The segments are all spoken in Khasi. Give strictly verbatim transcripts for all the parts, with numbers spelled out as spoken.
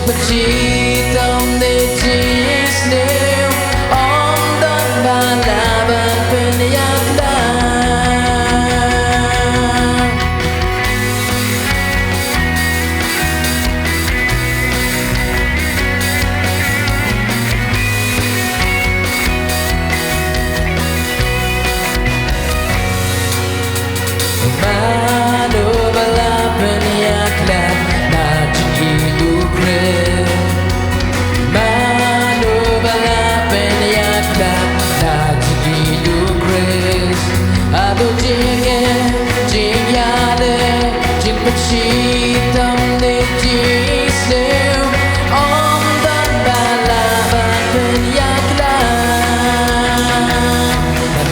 Shitom ne jingsniew, ym don ba lah ban pynïakhlad. Mano ba lah pynïakhlad na jingïeit u Khrist? Mano ba lah pynïakhlad na jingïeit u Khrist? Hato jingeh, jingïaleh, jingpynshitom ne jingsniew, ym don ba lah ban pynïakhlad.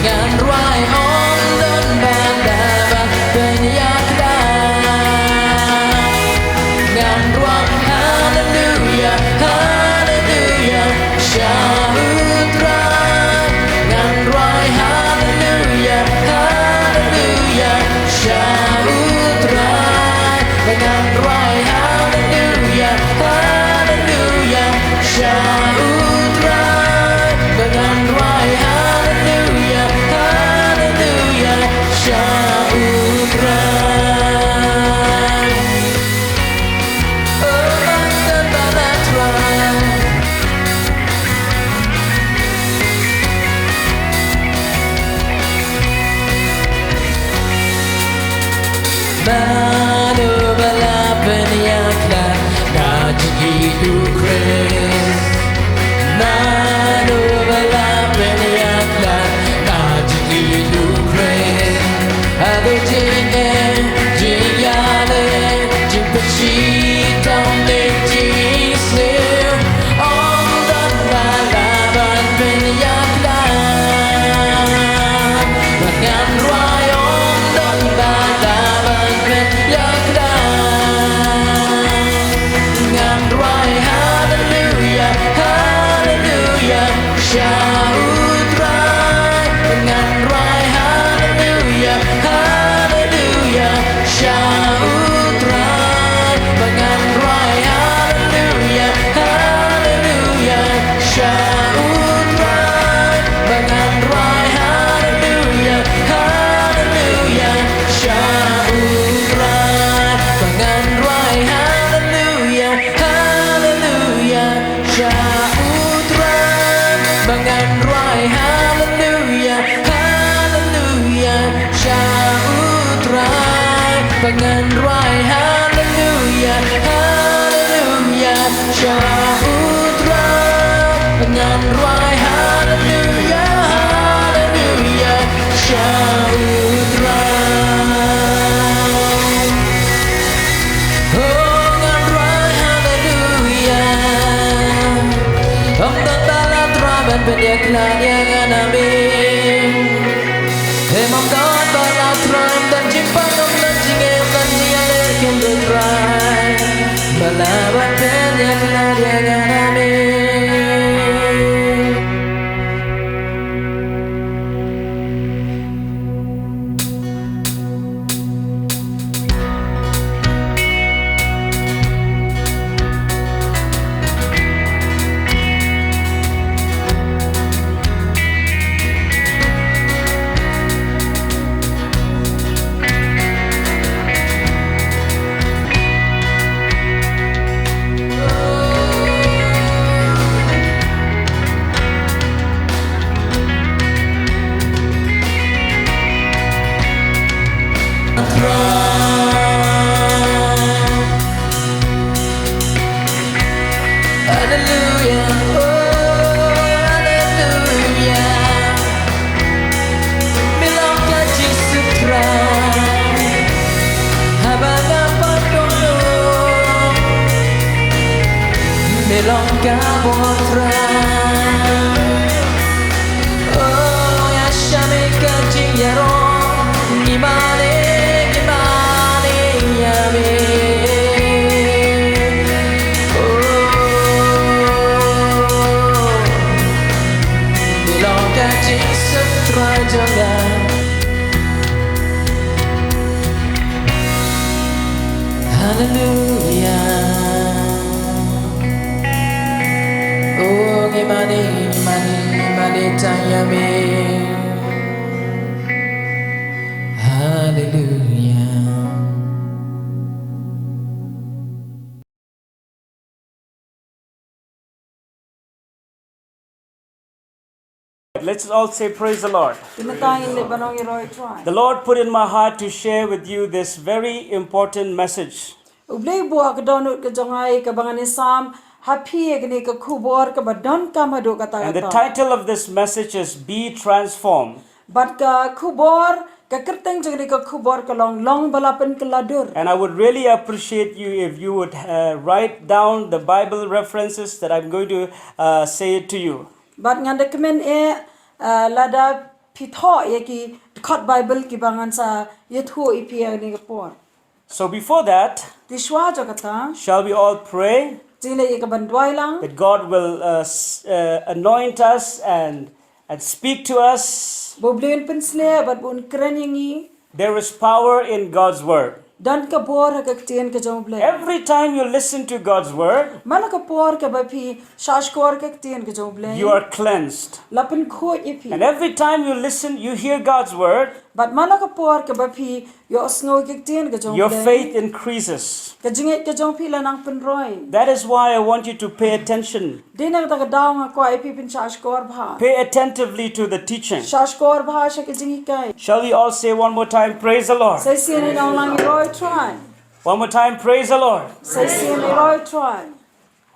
Ngan rwai ym don ba lah ban pynïakhlad. Ngan rwai haleluya, haleluya sha u Trai. Ngan rwai haleluya, haleluya sha u Trai. Ngan rwai haleluya, haleluya sha u Trai. Ngan rwai haleluya, haleluya sha u Trai. Oh, Trai. Mano ba lah pynïakhlad na jingïeit u Khrist? Mano ba lah pynïakhlad na jingïeit u Khrist? Hato jingeh, jingïaleh, jingpynshitom ne jingsniew, ym don ba lah ban pynïakhlad. Ngan rwai ym don ba lah ban pynïakhlad. Ngan rwai haleluya, haleluya sha u Trai. Ngan rwai haleluya, haleluya sha u Trai. Ngan rwai haleluya, haleluya sha u Trai. Ngan rwai haleluya, haleluya sha u Trai. Ngan rwai haleluya, haleluya sha u Trai. Ngan rwai haleluya, haleluya sha u Trai. Ngan rwai haleluya, haleluya sha u Trai. Ngan rwai haleluya, haleluya sha u Trai. Oh, ngan rwai haleluya. Ym don ba lah Trai ban pynïakhlad ïa nga, amen. Ym don ba lah Trai, ym don jingpang, ym don jingeh, ym don jingïaleh, ym don Trai ba lah ban pynïakhlad ïa nga, amen. Hallelujah, oh, hallelujah. Me long ka jingsuk Trai, haba nga pat don, me long ka bor Trai. Oh, ïa sha me ka jingïaroh, ngi mane, ngi mane ïa me. Oh, me long ka jingsuk Trai jong nga. Hallelujah. Mane, mane, mane tang ïa me. Hallelujah. Let's all say, "Praise the Lord." Te mynta ngin leit ban ong ïaroh ïa U Trai. The Lord put in my heart to share with you this very important message. U Blei u buh ha ka dohnud ka jong nga ïa kaba ngan ïasam ha phi ïa kane ka khubor kaba donkam haduh katta katta. And the title of this message is Be Transformed. Bad ka khubor, ka kyrteng jong kane ka khubor ka long, Long ba la pynkylla dur. And I would really appreciate you if you would, uh, write down the Bible references that I'm going to, uh, say it to you. Bad ngan da kmen eh, uh, lada phi thoh ïa ki dkhot Bible kiba ngan sa ïathuh ïa phi ha kane ka por. So before that, te shuwa jong kata, shall we all pray? Te ngin leit ïa ka ban duwai lang. That God will, uh, s- uh, anoint us and, and speak to us. Ba U Blei un pynshlur bad ba un kren ïa ngi. There is power in God's word. Don ka bor ha ka ktien ka jong U Blei. Every time you listen to God's word, man la ka por kaba phi shahshkor ka ktien ka jong U Blei, you are cleansed. La pynkhuid ïa phi. And every time you listen, you hear God's word, bad man la ka por kaba phi ïohsngew ïa ka ktien ka jong U Blei, your faith increases. Ka jingngeit ka jong phi la nang pynroi. That is why I want you to pay attention. Dei na kata ka daw nga kwah ïa phi phin shahshkor bha. Pay attentively to the teaching. Shahshkor bha sha ka jinghikai. Shall we all say one more time, "Praise the Lord"? Sa shisien ngin ong lang, "Ïaroh ïa U Trai." One more time, "Praise the Lord." Sa shisien, "Ïaroh ïa U Trai."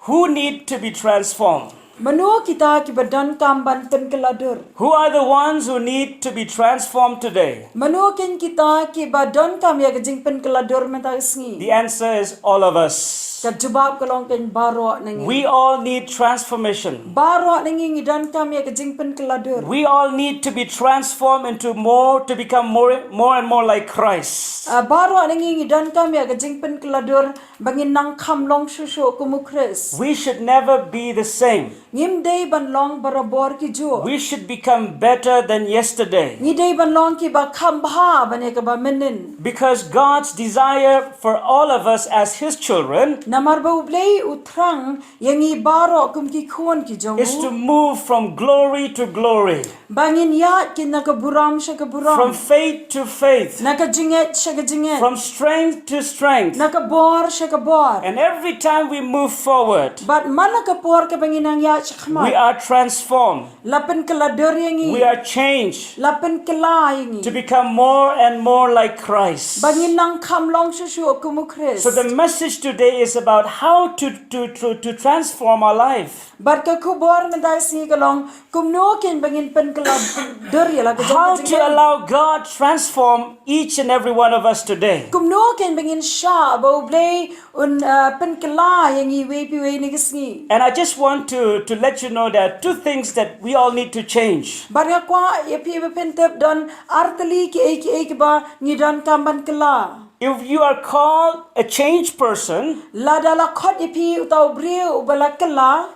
Who need to be transformed? Mano kita kiba donkam ban pynkylla dur? Who are the ones who need to be transformed today? Mano kein kita kiba donkam ïa ka jingpynkylla dur mynta ka sngi? The answer is all of us. Ka jubab ka long kein baroh na ngi. We all need transformation. Baroh na ngi ngi donkam ïa ka jingpynkylla dur. We all need to be transformed into more, to become more, more and more like Christ. Ah, baroh na ngi ngi donkam ïa ka jingpynkylla dur ba ngin nang kham long shuh shuh kum U Khrist. We should never be the same. Ngim dei ban long barabor ki juh. We should become better than yesterday. Ngi dei ban long kiba kham bha ban ïa kaba mynnin. Because God's desire for all of us as His children, namar ba U Blei u thrang ïa ngi baroh kum ki khun ki jong u, is to move from glory to glory. Ba ngin ïaid kein na ka burom sha ka burom. From faith to faith. Na ka jingngeit sha ka jingngeit. From strength to strength. Na ka bor sha ka bor. And every time we move forward, bad man la ka por kaba ngin nang ïaid shakhmat, we are transformed. La pynkylla dur ïa ngi. We are changed. La pynkylla ïa ngi. To become more and more like Christ. Ba ngin nang kham long shuh shuh kum U Khrist. So the message today is about how to, to, to, to transform our life. Bad ka khubor mynta ka sngi ka long, kumno kein ba ngin pynkylla dur ïa la ka jong ka jingim. How to allow God transform each and every one of us today. Kumno kein ba ngin shah ba U Blei un, uh, pynkylla ïa ngi iwei pa iwei ïa kane ka sngi. And I just want to, to let you know there are two things that we all need to change. Bad nga kwah ïa phi ba phin tip don artylli kiei kiei kiba ngi donkam ban kylla. If you are called a changed person, lada la khot ïa phi uta u briew uba la kylla,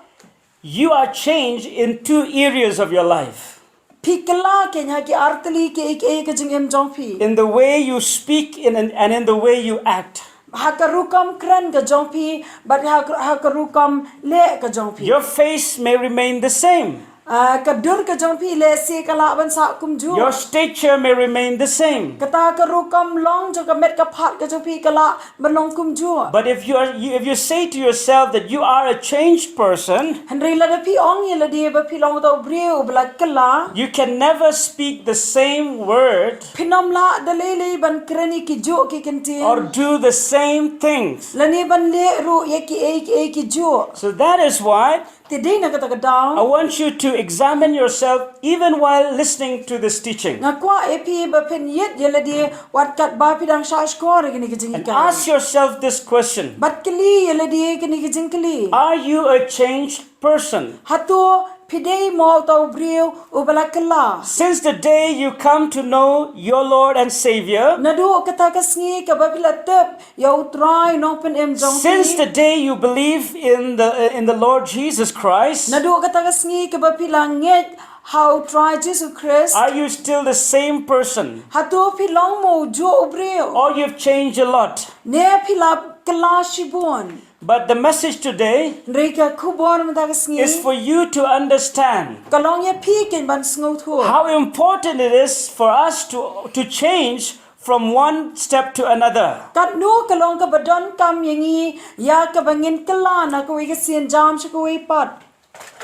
you are changed in two areas of your life. Phi kylla kein ha ki artylli kiei kiei ka jingim jong phi. In the way you speak in, and, and in the way you act. Ha ka rukom kren ka jong phi, bad ha ka, ha ka rukom leh ka jong phi. Your face may remain the same. Ah, ka dur ka jong phi lehse ka lah ban sah kumjuh. Your stature may remain the same. Kata ka rukom long jong ka met ka phad ka jong phi ka lah ban long kumjuh. But if you are, you, if you say to yourself that you are a changed person, hynrei lada phi ong ïa lade ba phi long uta u briew uba la kylla, you can never speak the same word, phin ym lah da lei lei ban kren ïa ki juh ki kyntien, or do the same things, lane ban leh ruh ïa kiei kiei ki juh. So that is why Te dei na kata ka daw, I want you to examine yourself even while listening to this teaching. Nga kwah ïa phi ba phin ïit ïa lade wat katba phi dang shah shkor ïa kane ka jinghikai. And ask yourself this question. Bad kylli ïa lade kane ka jingkylli. Are you a changed person? Hato phi dei mo uta u briew uba la kylla? Since the day you come to know your Lord and Savior, naduh kata ka sngi kaba phi la tip ïa U Trai Nongpynim jong phi. Since the day you believe in the, in the Lord Jesus Christ, naduh kata ka sngi kaba phi la ngeit Ha u Trai Jisu Khrist. Are you still the same person? Hato phi long mo u juh u briew? Or you've changed a lot? Ne phi la kylla shibun? But the message today Hynrei ka khubor mynta ka sngi is for you to understand ka long ïa phi kein ban sngewthuh how important it is for us to, to change from one step to another. Katno ka long kaba donkam ïa ngi ïa kaba ngin kylla na kawei ka sienjam sha kawei pat.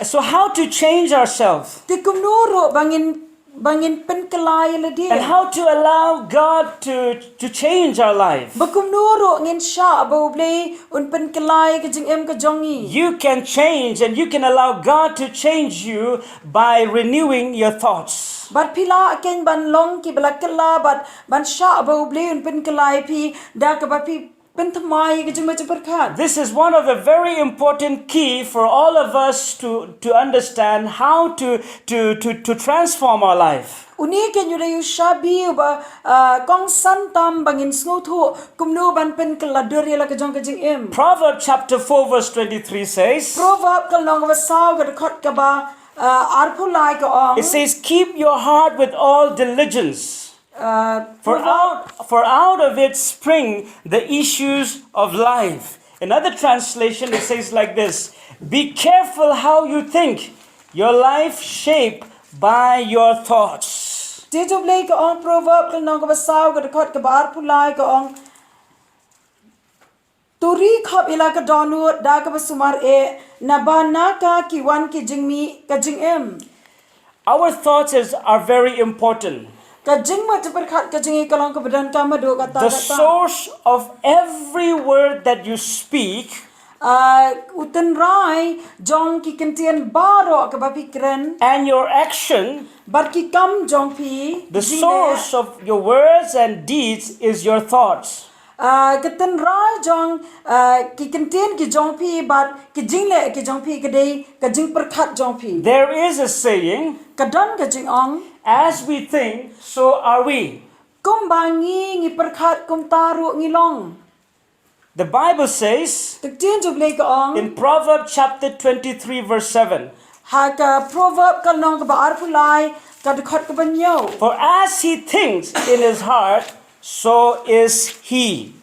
So, how to change ourselves? Te kumno ruh ba ngin, ba ngin pynkylla ïa lade? And how to allow God to, to change our life? Ba kumno ruh ngin shah ba U Blei un pynkylla ïa ka jingim ka jong ngi? You can change, and you can allow God to change you by renewing your thoughts. Bad phi lah kein ban long kiba la kylla bad ban shah ba U Blei un pynkylla ïa phi da kaba phi pynthymmai ïa ka jingmut jingpyrkhat. This is one of the very important key for all of us to, to understand how to, to, to, to transform our life. Une kein u dei u shabi uba, ah, kongsan tam ba ngin sngewthuh kumno ban pynkylla dur ïa la ka jong ka jingim. Proverbs chapter four verse twenty-three says, Proverb ka lynnong kaba saw ka dkhot kaba, ah, arphew lai ka ong. It says, "Keep your heart with all diligence." Uh, for out, for out of it spring the issues of life. Another translation, it says like this, "Be careful how you think, your life shaped by your thoughts." Te U Blei ka ong, Proverb ka lynnong kaba saw ka dkhot kaba arphew lai ka ong, "To ri khop ïa la ka dohnud da kaba sumar eh, naba na ka ki wan ki jingmih ka jingim." Our thoughts is, are very important. Ka jingmut jingpyrkhat ka jong ngi ka long kaba donkam haduh katta katta. The source of every word that you speak, ah, u tynrai jong ki kyntien baroh kaba phi kren, and your action, bad ki kam jong phi, the source of your words and deeds is your thoughts. Ah, ka tynrai jong, ah, ki kyntien ki jong phi bad ki jingleh ki jong phi ka dei ka jingpyrkhat jong phi. There is a saying, ka don ka jingong, "As we think, so are we." Kumba ngi ngi pyrkhat kumta ruh ngi long. The Bible says, ka ktien U Blei ka ong, in Proverbs chapter twenty-three verse seven, ha ka Proverb ka lynnong kaba arphew lai ka dkhot kaba hynñiew, "For as he thinks in his heart, so is he."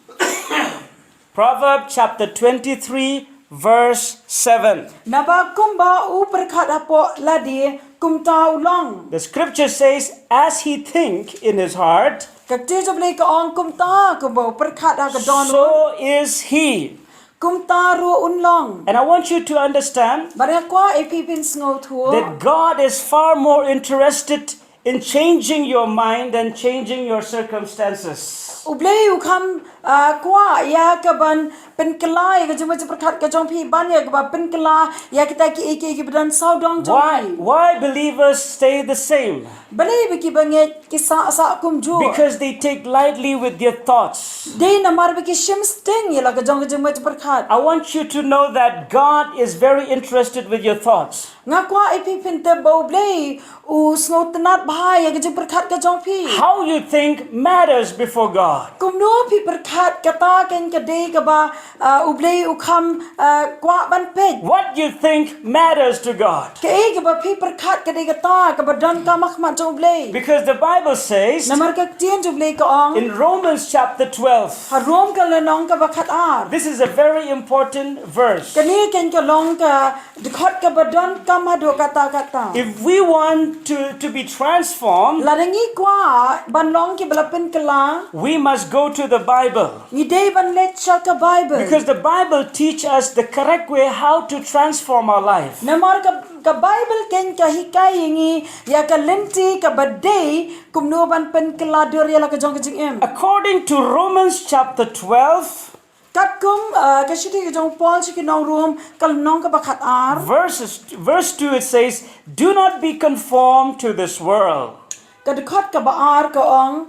Proverbs chapter twenty-three, verse seven. Naba kumba u pyrkhat hapoh lade, kumta u long. The scripture says, "As he think in his heart," ka ktien U Blei ka ong, kumta kumba u pyrkhat ha ka dohnud, so is he. Kumta ruh un long. And I want you to understand, bad nga kwah ïa phi phin sngewthuh, that God is far more interested in changing your mind and changing your circumstances. U Blei u kham, ah, kwah ïa ka ban pynkylla ïa ka jingmut jingpyrkhat ka jong phi ban ïa kaba pynkylla ïa kita kiei kiei kiba don sawdong jong phi. Why, why believers stay the same? Balei ba kiba ngeit ki sah sah kumjuh? Because they take lightly with their thoughts. Dei namar ba ki shim sting ïa la ka jong ka jingmut jingpyrkhat. I want you to know that God is very interested with your thoughts. Nga kwah ïa phi phin tip ba U Blei u sngewtynnad bha ïa ka jingpyrkhat ka jong phi. How you think matters before God. Kumno phi pyrkhat kata kein ka dei kaba, ah, U Blei u kham, ah, kwah ban peit. What you think matters to God. Kaei kaba phi pyrkhat ka dei kata kaba donkam ha khmat jong U Blei. Because the Bible says, namar ka ktien U Blei ka ong, in Romans chapter twelve, ha Rom ka lynnong kaba khatar. This is a very important verse. Kane kein ka long ka dkhot kaba donkam haduh katta katta. If we want to, to be transformed, lada ngi kwah ban long kiba la pynkylla, we must go to the Bible. Ngi dei ban leit sha ka Bible. Because the Bible teach us the correct way how to transform our life. Namar ka, ka Bible kein ka hikai ïa ngi ïa ka lynti kaba dei kumno ban pynkylla dur ïa la ka jong ka jingim. According to Romans chapter twelve, katkum, ah, ka shithi ka jong u Paul sha ki nong Rom ka lynnong kaba khatar. Verses, verse two it says, "Do not be conformed to this world." Ka dkhot kaba ar ka ong,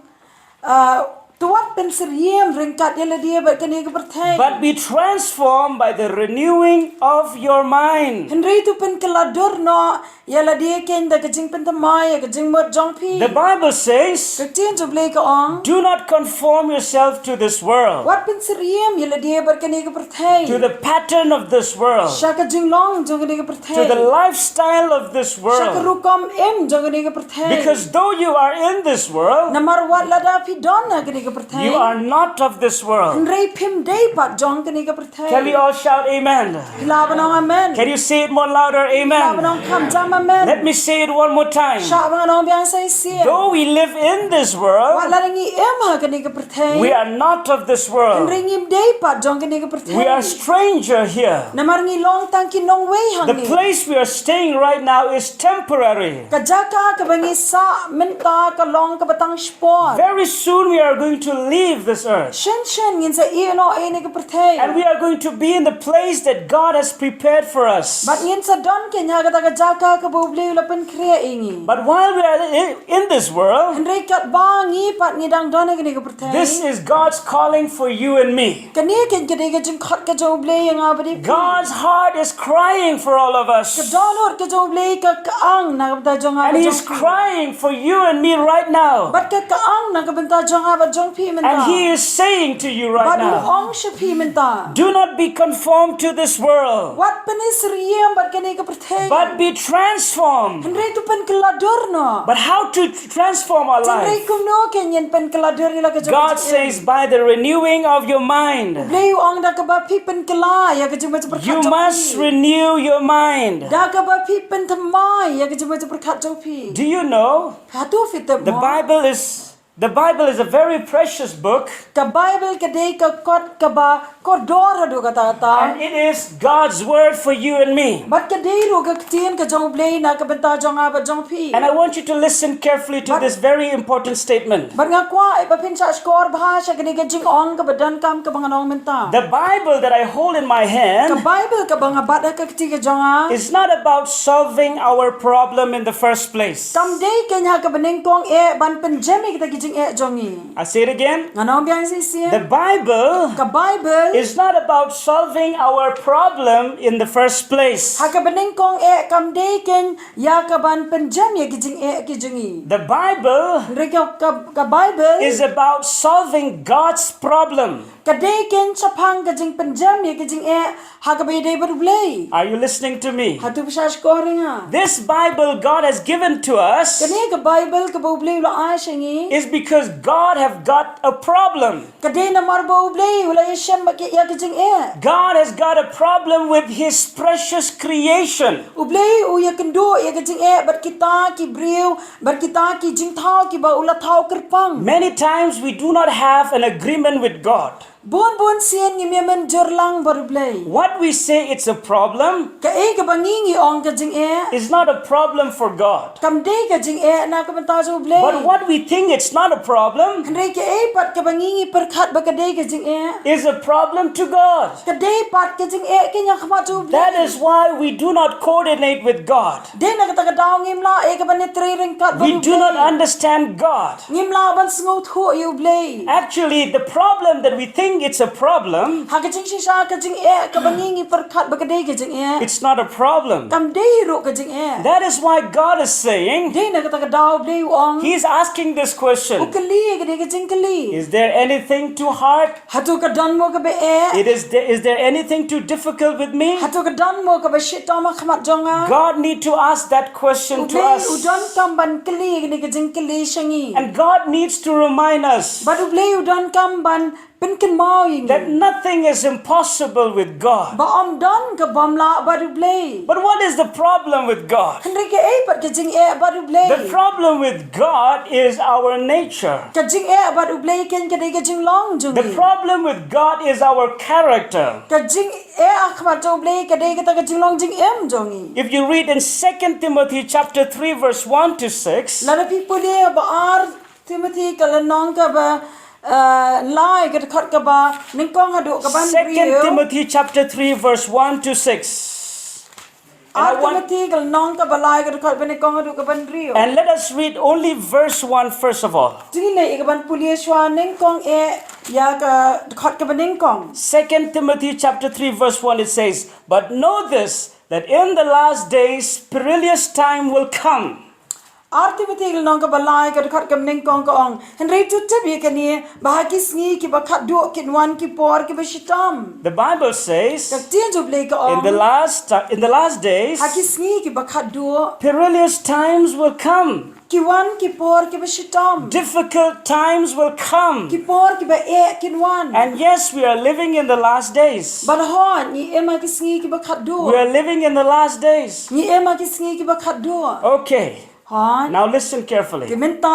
ah, To wat pynsyriem ryngkat ïa lade bad kane ka pyrthei. But be transformed by the renewing of your mind. Hynrei to pynkylla dur noh ïa lade kein da ka jingpynthymmai ïa ka jingmut jong phi. The Bible says, Ka ktien jong U Blei ka ong, "Do not conform yourself to this world, Wat pynsyriem ïa lade bad kane ka pyrthei, to the pattern of this world, sha ka jinglong jong kane ka pyrthei, to the lifestyle of this world, sha ka rukom im jong kane ka pyrthei. Because though you are in this world, Namar wat lada phi don ha kane ka pyrthei, you are not of this world." Hynrei phim dei pat jong kane ka pyrthei. Can we all shout amen? Phi lah ban ong amen? Can you say it more louder? Amen. Phi lah ban ong kham jam amen? Let me say it one more time. Shah ba ngan ong biang sa shisien. Though we live in this world, Wat lada ngi im ha kane ka pyrthei, we are not of this world. Hynrei ngim dei pat jong kane ka pyrthei. We are stranger here. Namar ngi long tang ki nongwei hangne. The place we are staying right now is temporary. Ka jaka kaba ngi sah mynta ka long kaba tang shipor. Very soon we are going to leave this earth. Shen shen ngin sa ïeh noh ïa kane ka pyrthei. And we are going to be in the place that God has prepared for us. Bad ngin sa don kein ha kata ka jaka kaba U Blei u la pynkhreh ïa ngi. But while we are in, in this world, Hynrei katba ngi pat ngi dang don ha kane ka pyrthei, this is God's calling for you and me. Kane kein ka dei ka jingkhot ka jong U Blei ïa nga bad ïa phi. God's heart is crying for all of us. Ka dohnud ka jong U Blei ka kyang na ka bynta jong nga bad jong phi. And He's crying for you and me right now. Bad ka kyang na ka bynta jong nga bad jong phi mynta. And He is saying to you right now, Bad u ong sha phi mynta, "Do not be conformed to this world, Wat pynsyriem bad kane ka pyrthei, but be transformed." Hynrei to pynkylla dur noh. But how to transform our life? Hynrei kumno kein ngin pynkylla dur ïa la ka jong ka jingim? God says, "By the renewing of your mind." U Blei u ong da kaba phi pynkylla ïa ka jingmut jingpyrkhat jong phi. You must renew your mind. Da kaba phi pynthymmai ïa ka jingmut jingpyrkhat jong phi. Do you know? Hato phi tip mo? The Bible is, the Bible is a very precious book. Ka Baibl ka dei ka kot kaba kordor haduh katta katta. And it is God's word for you and me. Bad ka dei ruh ka ktien ka jong U Blei na ka bynta jong nga bad jong phi. And I want you to listen carefully to this very important statement. Bad nga kwah ba phin shah shkor bha sha kane ka jingong kaba donkam kaba ngan ong mynta. The Bible that I hold in my hand, Ka Baibl kaba nga bat ha ka kti ka jong nga, is not about solving our problem in the first place. Kam dei kein ha kaba nyngkong eh ban pynjem ïa kita ki jingeh jong ngi. I say it again. Ngan ong biang shisien. The Bible, Ka Baibl, is not about solving our problem in the first place. Ha kaba nyngkong eh kam dei kein ïa ka ban pynjem ïa ki jingeh ki jong ngi. The Bible, Hynrei ka, ka, ka Baibl, is about solving God's problem. Ka dei kein shaphang ka jingpynjem ïa ka jingeh ha kaba ïadei bad U Blei. Are you listening to me? Hato phi shah shkor ïa nga? This Bible God has given to us, Kane ka Baibl kaba U Blei u la ai sha ngi, is because God have got a problem. Ka dei namar ba U Blei u la ïashem bad ïa ka jingeh. God has got a problem with His precious creation. U Blei u ïakynduh ïa ka jingeh bad kita ki briew, bad kita ki jingthaw kiba u la thaw kyrpang. Many times we do not have an agreement with God. Bun bun sien ngim ïa mynjur lang bad U Blei. What we say it's a problem Kaei kaba ngi ngi ong ka jingeh is not a problem for God. Kam dei ka jingeh na ka bynta jong U Blei. But what we think it's not a problem Hynrei kaei pat kaba ngi ngi pyrkhat ba ka dei ka jingeh is a problem to God. Ka dei pat ka jingeh kein ha khmat jong U Blei. That is why we do not coordinate with God. Dei na kata ka daw ngim lah eh ka ban ïatrei ryngkat bad U Blei. We do not understand God. Ngim lah ban sngewthuh ïa U Blei. Actually, the problem that we think it's a problem Ha ka jingshisha ka jingeh kaba ngi ngi pyrkhat ba ka dei ka jingeh, it's not a problem. Kam dei ruh ka jingeh. That is why God is saying, Dei na kata ka daw U Blei u ong, He is asking this question, U kylli ïa ka dei ka jingkylli. Is there anything too hard? Hato ka don mo kaba eh? It is, is there anything too difficult with me? Hato ka don mo kaba shitom ha khmat jong nga? God need to ask that question to us. U Blei u donkam ban kylli ïa ka dei ka jingkylli sha ngi. And God needs to remind us Bad U Blei u donkam ban pynkynmaw ïa ngi that nothing is impossible with God. Ba ym don ka bym lah bad U Blei. But what is the problem with God? Hynrei kaei pat ka jingeh bad U Blei? The problem with God is our nature. Ka jingeh bad U Blei kein ka dei ka jinglong jong ngi. The problem with God is our character. Ka jingeh ha khmat jong U Blei ka dei kata ka jinglong jingim jong ngi. If you read in Second Timothy chapter three verse one to six, Lada phi pule ba ar Timothy ka lynnong kaba, eh, lai ka dkhot kaba nyngkong haduh kaba hynriew. Second Timothy chapter three verse one to six. And I want- Timothy ka lynnong kaba lai ka dkhot kaba nyngkong haduh kaba hynriew. And let us read only verse one first of all. To ngin leit ïa kaban pule shuwa nyngkong eh ïa ka dkhot kaba nyngkong. Second Timothy chapter three verse one, it says, "But know this, that in the last days perilous time will come." Ar Timothy ka lynnong kaba lai ka dkhot kaba nyngkong ka ong, hynrei to tip ïa kane, ba ha ki sngi kiba khatduh kin wan ki por kiba shitom. The Bible says, Ka ktien jong U Blei ka ong, in the last in the last days, ha ki sngi kiba khatduh, perilous times will come. Ki wan ki por kiba shitom. Difficult times will come. Ki por kiba eh kin wan. And yes, we are living in the last days. Bad hooid, ngi im ha ki sngi kiba khatduh. We are living in the last days. Ngi im ha ki sngi kiba khatduh. Okay. Hooid. Now listen carefully. Te mynta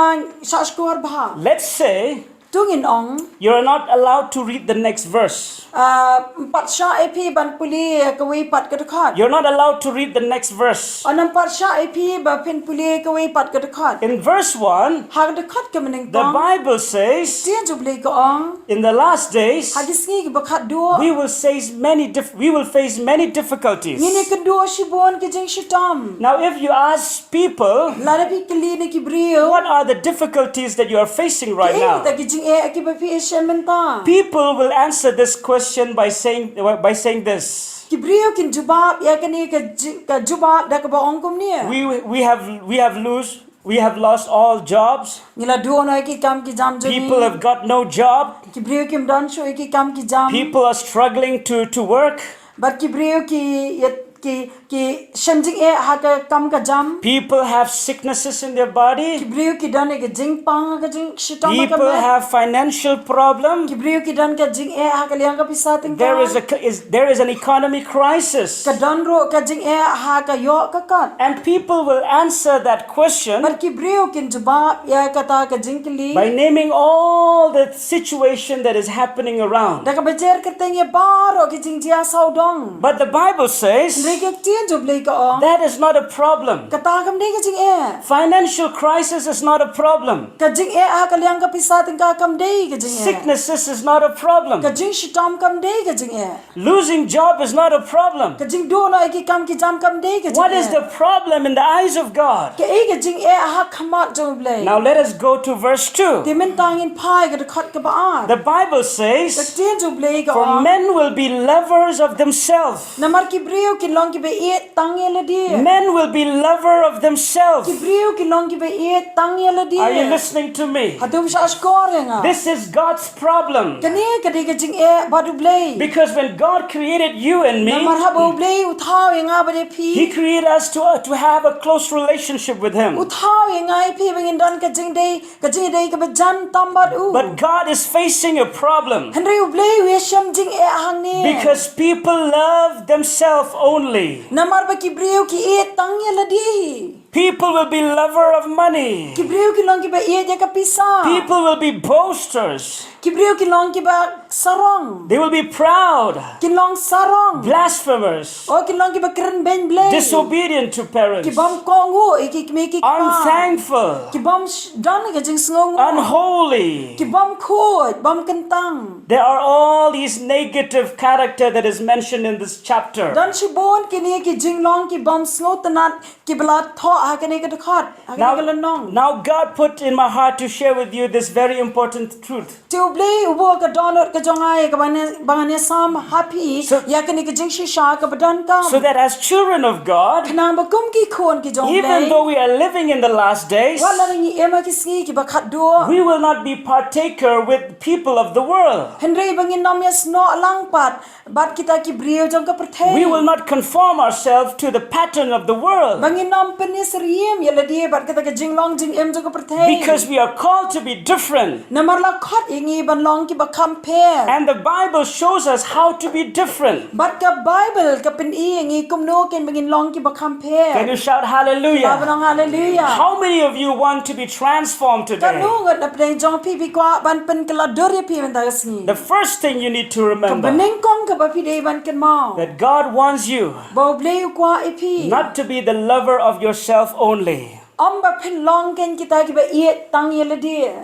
shah shkor bha. Let's say To ngin ong, you are not allowed to read the next verse. Ah, ym pat shah ïa phi ban pule ïa kawei pat ka dkhot. You're not allowed to read the next verse. Ym pat shah ïa phi ba phin pule ïa kawei pat ka dkhot. In verse one, Ha ka dkhot kaba nyngkong, the Bible says, Ktien jong U Blei ka ong, in the last days, ha ki sngi kiba khatduh, we will face many dif- we will face many difficulties. Ngin ïakynduh shibun ki jingshitom. Now, if you ask people, Lada phi kylli na ki briew, what are the difficulties that you are facing right Kiei now? kita ki jingeh kiba phi ïashem mynta? People will answer this question by saying by saying this. Ki briew kin jubab ïa kane ka ji- ka jubab da kaba ong kumne. We we have we have lose we have lost all jobs. Ngi la duh noh ïa ki kam ki jam jong ngi. People have got no job. Ki briew kim don shuh ïa ki kam ki jam. People are struggling to to work. Bad ki briew ki ïa ki ki shem jingeh ha ka kam ka jam. People have sicknesses in their body. Ki briew ki don ïa ka jingpang ha ka jingshitom ha ka People met. Have financial problem. Ki briew ki don ka jingeh ha ka liang ka pisa tyngka. There is a is there is an economy crisis. Ka don ruh ka jingeh ha ka ïoh ka kot. And people will answer that question Bad ki briew kin jubab ïa kata ka jingkylli. By naming all the situation that is happening around. Da kaba jer kyrteng ïa baroh ki jingjia sawdong. But the Bible says Hynrei ka ktien jong U Blei ka ong, that is not a problem. Kata kam dei ka jingeh. Financial crisis is not a problem. Ka jingeh ha ka liang ka pisa tyngka kam dei ka jingeh. Sicknesses is not a problem. Ka jingshitom kam dei ka jingeh. Losing job is not a problem. Ka jingduh noh ïa ki kam ki jam kam dei ka jingeh. What is the problem in the eyes of God? Kaei ka jingeh ha khmat jong U Blei? Now let us go to verse two. Te mynta ngin phai ka dkhot kaba ar. The Bible says, Ka ktien jong U Blei ka "For ong, men will be lovers of themselves." Namar ki briew kin long kiba ïeit tang ïa lade. Men will be lover of themselves. Ki briew kin long kiba ïeit tang ïa lade. Are you listening to me? Hato phi shah shkor ïa nga? This is God's problem. Kane ka dei ka jingeh bad U Blei. Because when God created you and me, Namar haba U Blei u thaw ïa nga bad ïa phi. He created us to, uh, to have a close relationship with Him. U thaw ïa nga ïa phi ba ngin don ka jingdei, ka jingdei kaba jan tam bad u. But God is facing a problem. Hynrei U Blei u ïashem jingeh hangne. Because people love themselves only. Namar ba ki briew ki ïeit tang ïa lade hi. People will be lover of money. Ki briew ki long kiba ïeit ïa ka pisa. People will be boasters. Ki briew ki long kiba sarong. They will be proud. Ki long sarong. Blasphemers. O ki long kiba kren beiñ Blei. Disobedient to parents. Ki bym kohnguh ïa ki kmie ki kpa. Unthankful. Ki bym sh- don ka jingsngewnguh. Unholy. Ki bym khuid, bym kyntang. There are all these negative character that is mentioned in this chapter. Don shibun kine ki jinglong ki bym sngewtynnat kiba la thoh ha kane ka dkhot, ha kane ka lynnong. Now God put in my heart to share with you this very important truth. Te U Blei u buh ha ka dohnud ka jong nga ïa kaba ngan ïa sam ha phi ïa kane ka jingshisha kaba donkam. So that as children of God, khnang ba kum ki khun ki jong U Blei, even though we are living in the last days, wat la ngi im ha ki sngi kiba khatduh, we will not be partaker with people of the world. Hynrei ba ngin ym ïasnoh lang pat bad kita ki briew jong ka pyrthei. We will not conform ourselves to the pattern of the world. Ba ngin ym pynsyriem ïa lade bad kata ka jinglong jingim jong ka pyrthei. Because we are called to be different. Namar la khot ïa ngi ban long kiba kham pher. And the Bible shows us how to be different. Bad ka Bible ka pyni ïa ngi kumno kein ba ngin long kiba kham pher. Can you shout hallelujah? Ba nong hallelujah. How many of you want to be transformed today? Katno ngut na pdeng jong phi phi kwah ban pynkylla dur ïa phi mynta ka sngi? The first thing you need to remember, kaba nyngkong kaba phi dei ban kynmaw, that God wants you, ba U Blei u kwah ïa phi, not to be the lover of yourself only. Ym ba phin long kein kita kiba ïeit tang ïa lade.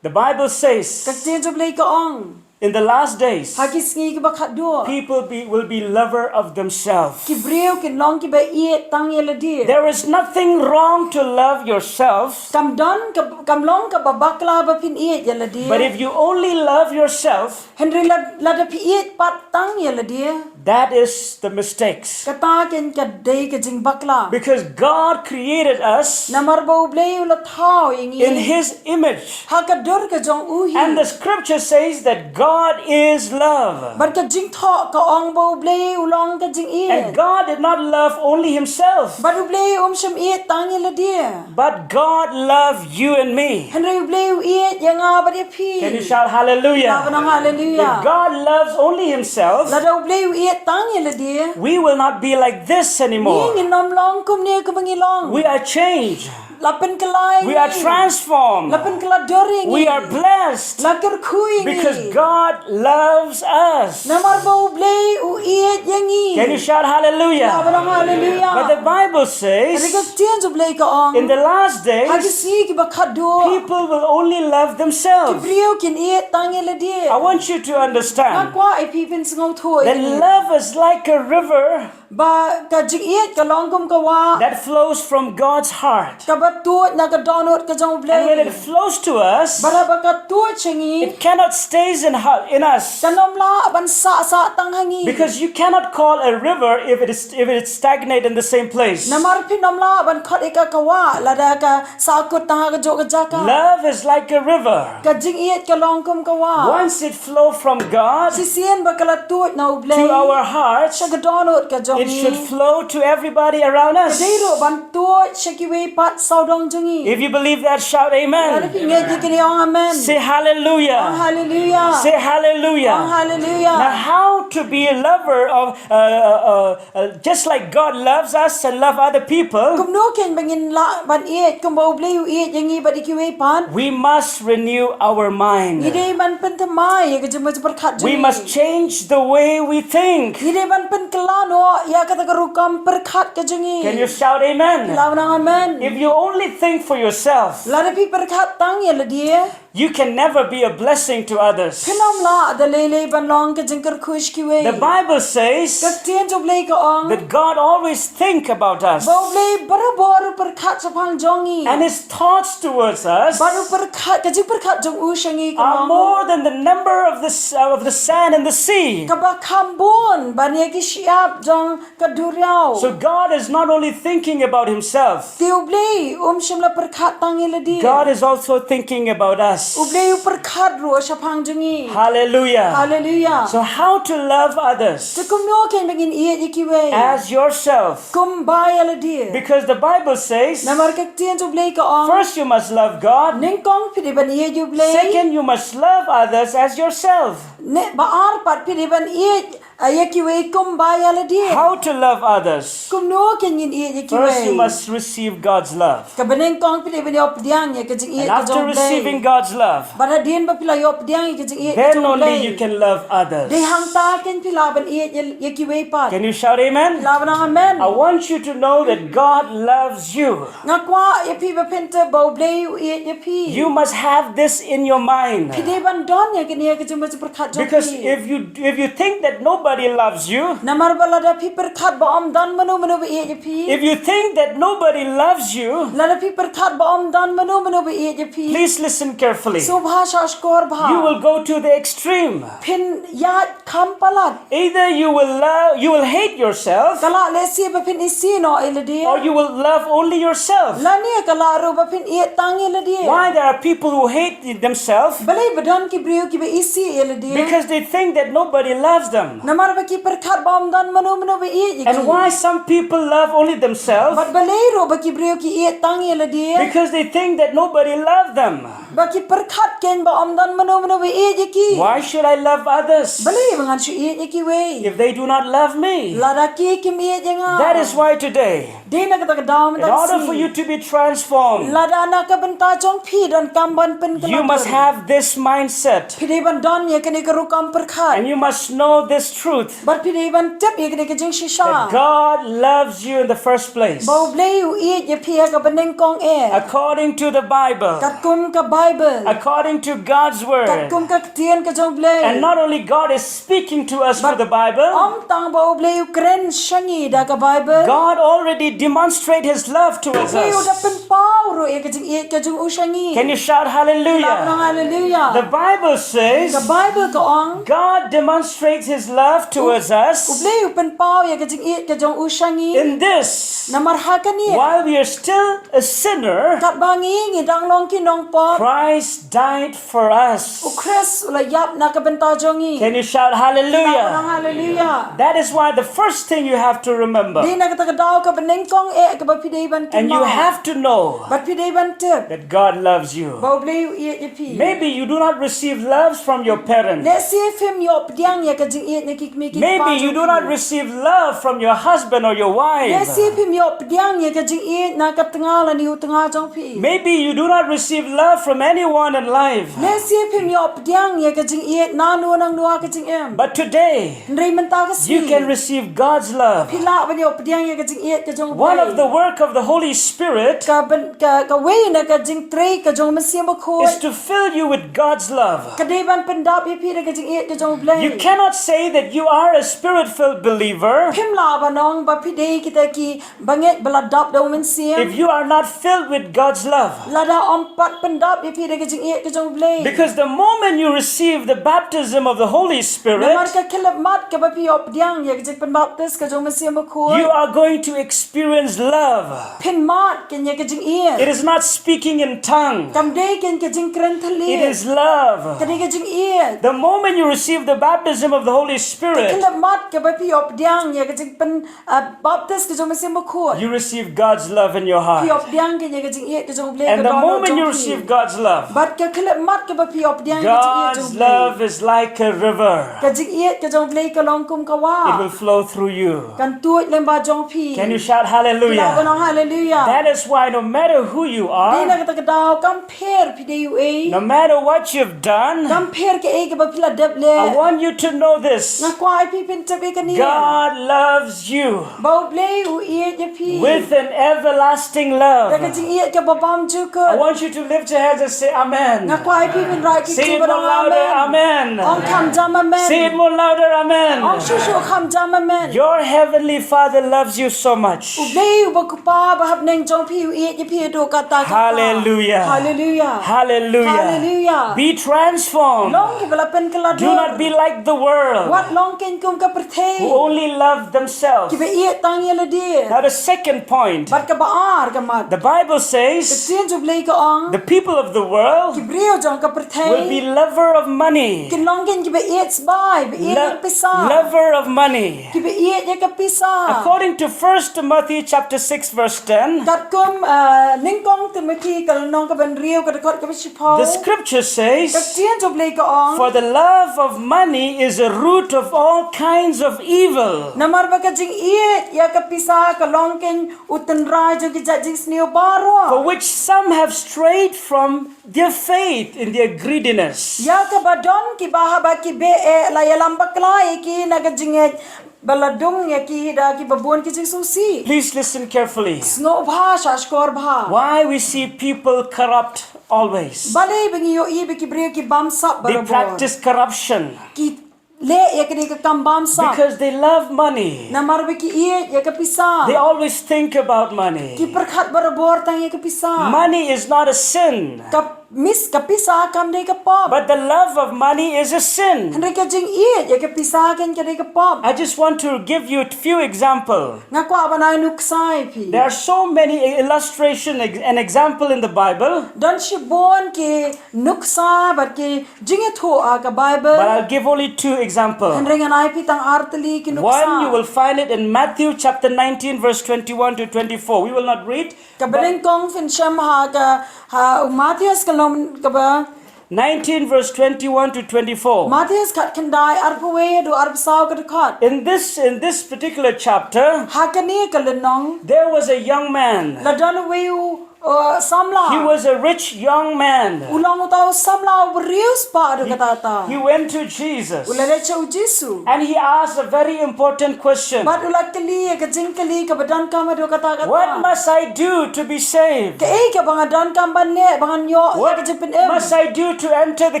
The Bible says, ka ktien jong U Blei ka ong, In the last days, ha ki sngi kiba khatduh, people be, will be lover of themselves. Ki briew kin long kiba ïeit tang ïa lade. There is nothing wrong to love yourself. Kam don ka, kam long kaba bakla ba phin ïeit ïa lade. But if you only love yourself, hynrei lada, lada phi ïeit pat tang ïa lade, that is the mistakes. Kata kein ka dei ka jingbakla. Because God created us, namar ba U Blei u la thaw ïa ngi, in His image. Ha ka dur ka jong u hi. And the scripture says that God is love. Bad ka jingthoh ka ong ba U Blei u long ka jingïeit. And God did not love only Himself. Bad U Blei um shym ïeit tang ïa lade. But God loved you and me. Hynrei U Blei u ïeit ïa nga bad ïa phi. Can you shout hallelujah? Lah ban ong hallelujah. If God loves only Himself, lada U Blei u ïeit tang ïa lade, we will not be like this anymore. Ngi ngin ym long kumne kumba ngi long. We are changed. La pynkylla ïa ngi. We are transformed. La pynkylla dur ïa ngi. We are blessed. La kyrkhu ïa ngi. Because God loves us. Namar ba U Blei u ïeit ïa ngi. Can you shout hallelujah? Lah ban ong hallelujah. But the Bible says, hynrei ka ktien U Blei ka ong, in the last days, ha ki sngi kiba khatduh, people will only love themselves. Ki briew kin ïeit tang ïa lade. I want you to understand, nga kwah ïa phi phin sngewthuh, that love is like a river, ba ka jingïeit ka long kum ka wah, that flows from God's heart. Kaba tuid na ka dohnud ka jong U Blei. And when it flows to us, bad haba ka tuid sha ngi, it cannot stays in, ha-, in us. Kan ym lah ban sah sah tang ha ngi. Because you cannot call a river if it is, if it is stagnate in the same place. Namar phin ym lah ban khot ïa ka ka wah lada ka sah kut tang ha kajuh ka jaka. Love is like a river. Ka jingïeit ka long kum ka wah. Once it flow from God, shisien ba ka la tuid na U Blei, to our hearts, sha ka dohnud ka jong ngi, it should flow to everybody around us. Ka dei ruh ban tuid sha kiwei pat sawdong jong ngi. If you believe that, shout amen. Lada phi ngeit ïa kane, ong amen. Say hallelujah. Ong hallelujah. Say hallelujah. Ong hallelujah. Now, how to be a lover of, uh, uh, uh, uh, just like God loves us and love other people, kumno kein ba ngin lah ban ïeit kumba U Blei u ïeit ïa ngi bad ïa kiwei pat? We must renew our mind. Ngi dei ban pynthymmai ïa ka jingpyrkhat jong ngi. We must change the way we think. Ngi dei ban pynkylla noh ïa kata ka rukom pyrkhat ka jong ngi. Can you shout amen? Lah ban ong amen. If you only think for yourself, lada phi pyrkhat tang ïa lade, you can never be a blessing to others. Phin ym lah da lei lei ban long ka jingkyrkhu sha kiwei. The Bible says, ka ktien U Blei ka ong, that God always think about us. Ba U Blei barabor u pyrkhat shaphang jong ngi. And His thoughts towards us, bad u pyrkhat, ka jingpyrkhat jong u sha ngi ka long, are more than the number of the s-, uh, of the sand in the sea. Kaba kham bun ban ïa ki shyiap jong ka duriaw. So God is not only thinking about Himself. Te U Blei um shym la pyrkhat tang ïa lade. God is also thinking about us. U Blei u pyrkhat ruh shaphang jong ngi. Hallelujah. Hallelujah. So how to love others? Te kumno kein ba ngin ïeit ïa kiwei? As yourself. Kumba ïa lade. Because the Bible says, namar ka ktien U Blei ka ong, first you must love God. Nyngkong phi dei ban ïeit ïa U Blei. Second, you must love others as yourself. Ne, ba ar pat phi dei ban ïeit, ah, ïa kiwei kumba ïa lade. How to love others? Kumno kein ngin ïeit ïa kiwei? First, you must receive God's love. Kaba nyngkong phi dei ban ïoh pdiang ïa ka jingïeit ka jong U Blei. And after receiving God's love, bad hadien ba phi la ïoh pdiang ïa ka jingïeit ka jong U Blei, then only you can love others. Dei hangta kein phi lah ban ïeit ïa, ïa kiwei pat. Can you shout amen? Lah ban ong amen. I want you to know that God loves you. Nga kwah ïa phi ba phin tip ba U Blei u ïeit ïa phi. You must have this in your mind. Phi dei ban don ïa kane ha ka jingpyrkhat jong phi. Because if you, if you think that nobody loves you, namar ba lada phi pyrkhat ba ym don mano mano ba ïeit ïa phi, if you think that nobody loves you, lada phi pyrkhat ba ym don mano mano ba ïeit ïa phi, please listen carefully. Sngewbha shah shkor bha. You will go to the extreme. Phin ïaid kham palat. Either you will love, you will hate yourself, ka lah lehse ba phin isih noh ïa lade, or you will love only yourself. Lane ka lah ruh ba phin ïeit tang ïa lade. Why there are people who hate themselves? Balei ba don ki briew kiba isih ïa lade? Because they think that nobody loves them. Namar ba ki pyrkhat ba ym don mano mano ba ïeit ïa ki. And why some people love only themselves? Bad balei ruh ba ki briew ki ïeit tang ïa lade? Because they think that nobody loves them. Ba ki pyrkhat kein ba ym don mano mano ba ïeit ïa ki. Why should I love others? Balei ba ngan shu ïeit ïa kiwei? If they do not love me. Lada ki kim ïeit ïa nga. That is why today, dei na kata ka daw mynta ka sngi, in order for you to be transformed, lada na ka bynta jong phi donkam ban pynkylla, you must have this mindset. Phi dei ban don ïa kane ka rukom pyrkhat. And you must know this truth Bad phi dei ban tip ïa kane ka jingshisha. that God loves you in the first place. Ba U Blei u ïeit ïa phi ha kaba nyngkong eh. According to the Bible, Katkum ka Bible. According to God's word. Katkum ka ktien ka jong U Blei. And not only God is speaking to us through the Bible, Ym tang ba U Blei u kren sha ngi da ka Bible. God already demonstrated his love towards U Blei u da us. pynpaw ruh ïa ka jingïeit ka jong u sha ngi. Can you shout Hallelujah, hallelujah? hallelujah. The Bible says Ka Bible ka ong. God demonstrates his love towards U us Blei u pynpaw ïa ka jingïeit ka jong u sha ngi. In this, Namar ha kane. While we are still a sinner, Katba ngi ngi dang long ki nongpop. Christ died for us. U Khrist u la ïap na ka bynta jong ngi. Can you shout hallelujah? Hallelujah. That is why the first thing you have to remember, Dei na kata ka daw kaba nyngkong eh kaba phi dei ban tip. And you have to know Bad phi dei ban tip. That God loves you. Ba U Blei u ïeit ïa phi. Maybe you do not receive loves from your parents. Lehse phim ïoh pdiang ïa ka jingïeit na ki kmie ki kpa jong phi. Maybe you do not receive love from your husband or your wife. Lehse phim ïoh pdiang ïa ka jingïeit na ka tnga lane u tnga jong phi. Maybe you do not receive love from anyone in life. Lehse phim ïoh pdiang ïa ka jingïeit na uno nangno ha ka jingim. But today, Hynrei mynta ka sngi. You can receive God's love. Phi lah ban ïoh pdiang ïa ka jingïeit ka jong U Blei. One of the work of the Holy Spirit Ka ban ka kawei na ka jingtrei ka jong u Mynsiem Bakhuid. Is to fill you with God's love. Ka dei ban pyndap ïa phi da ka jingïeit ka jong U Blei. You cannot say that you are a spirit-filled believer. Phim lah ban ong ba phi dei kita ki bangeit ba la dap da u Mynsiem. If you are not filled with God's love. Lada ym pat pyndap ïa phi da ka jingïeit ka jong U Blei. Because the moment you receive the baptism of the Holy Spirit. Namar ka khyllipmat kaba phi ïoh pdiang ïa ka jingpynbaptis ka jong u Mynsiem Bakhuid. You are going to experience love. Phin mad kein ïa ka jingïeit. It is not speaking in tongue. Kam dei kein ka jingkren thylliej. It is love. Ka dei ka jingïeit. The moment you receive the baptism of the Holy Spirit. Ka khyllipmat kaba phi ïoh pdiang ïa ka jingpyn Ah, baptis ka jong u Mynsiem Bakhuid. You receive God's love in your heart. Phi ïoh pdiang kein ïa ka jingïeit ka jong U Blei. And the moment you receive God's love, bad ka khyllipmat kaba phi ïoh pdiang ïa ka jingïeit jong U Blei. God's love is like a river. Ka jingïeit ka jong U Blei ka long kum ka wah. It will flow through you. Kan tuid lyngba jong phi. Can you shout hallelujah? Phi lah ban ong hallelujah. That is why no matter who you are, dei na kata ka daw kam pher phi dei uei. No matter what you've done, kam pher kaei kaba phi la dep leh. I want you to know this. Nga kwah ïa phi phin tip ïa kane. God loves you. Ba U Blei u ïeit ïa phi. With an everlasting love. Da ka jingïeit kaba bymjukut. I want you to lift your hands and say amen. Nga kwah ïa phi phin rai ki kti ba dang amen. Say it more louder, amen. Ong kham jam amen. Say it more louder, amen. Ong shuh shuh kham jam amen. Your heavenly Father loves you so much. U Blei uba u Kpa ba ha bneng jong phi u ïeit ïa phi haduh katta katta. Hallelujah. Hallelujah. Hallelujah. Hallelujah. Be transformed. Long kiba la pynkylla dur. Do not be like the world. Wat long kein kum ka pyrthei. Who only love themselves. Kiba ïeit tang ïa lade. Now the second point. Bad kaba ar ka mat. The Bible says, ka ktien jong U Blei ka ong, the people of the world, ki briew jong ka pyrthei, will be lover of money. Kin long kein kiba ïeit sbai, ba ïeit ïa ka pisa. Lover of money. Kiba ïeit ïa ka pisa. According to First Timothy chapter six verse ten. Katkum, ah, Nyngkong Timothy ka lynnong kaba hynriew ka dkhot kaba shiphew. The scripture says, ka ktien jong U Blei ka ong, for the love of money is a root of all kinds of evil. Namar ba ka jingïeit ïa ka pisa ka long kein u tynrai jong ki jait jingsniew baroh. For which some have strayed from their faith in their greediness. Ïa kaba don kiba haba ki beh eh la ïalam bakla ïa ki na ka jingngeit ba la dung ïa ki da kiba bun ki jingsngewsih. Please listen carefully. Sngewbha, shahshkor bha. Why we see people corrupt always? Balei ba ngi ïohi ba ki briew ki bamsap barabor? They practice corruption. Ki leh ïa kane ka kam bamsap. Because they love money. Namar ba ki ïeit ïa ka pisa. They always think about money. Ki pyrkhat barabor tang ïa ka pisa. Money is not a sin. Ka mis-, ka pisa kam dei ka pop. But the love of money is a sin. Hynrei ka jingïeit ïa ka pisa kein ka dei ka pop. I just want to give you a few example. Nga kwah ban ai nuksa ïa phi. There are so many illustration ex-, and example in the Bible. Don shibun ki nuksa bad ki jingïathuh ha ka Bible. But I'll give only two examples. Hynrei ngan ai phi tang ar tylli ki nuksa. One, you will find it in Matthew chapter nineteen, verse twenty-one to twenty-four. We will not read. Kaba nyngkong phin shem ha ka, ha u Mathaios ka lynnong kaba nineteen, verse twenty-one to twenty-four. Mathaios khatkhyndai, arphew wei haduh arphew saw ka dkhot. In this, in this particular chapter, ha kane ka lynnong, there was a young man. La don uwei u O samla. He was a rich young man. U long uta u samla u briew spah haduh katta katta. He went to Jesus. U la leit sha u Jisu. And he asked a very important question. Bad u la kylli ïa ka jingkylli kaba donkam haduh katta katta. What must I do to be saved? Kaei kaba nga donkam ban leh ba ngan ïoh ïa ka jingpynim. What must I do to enter the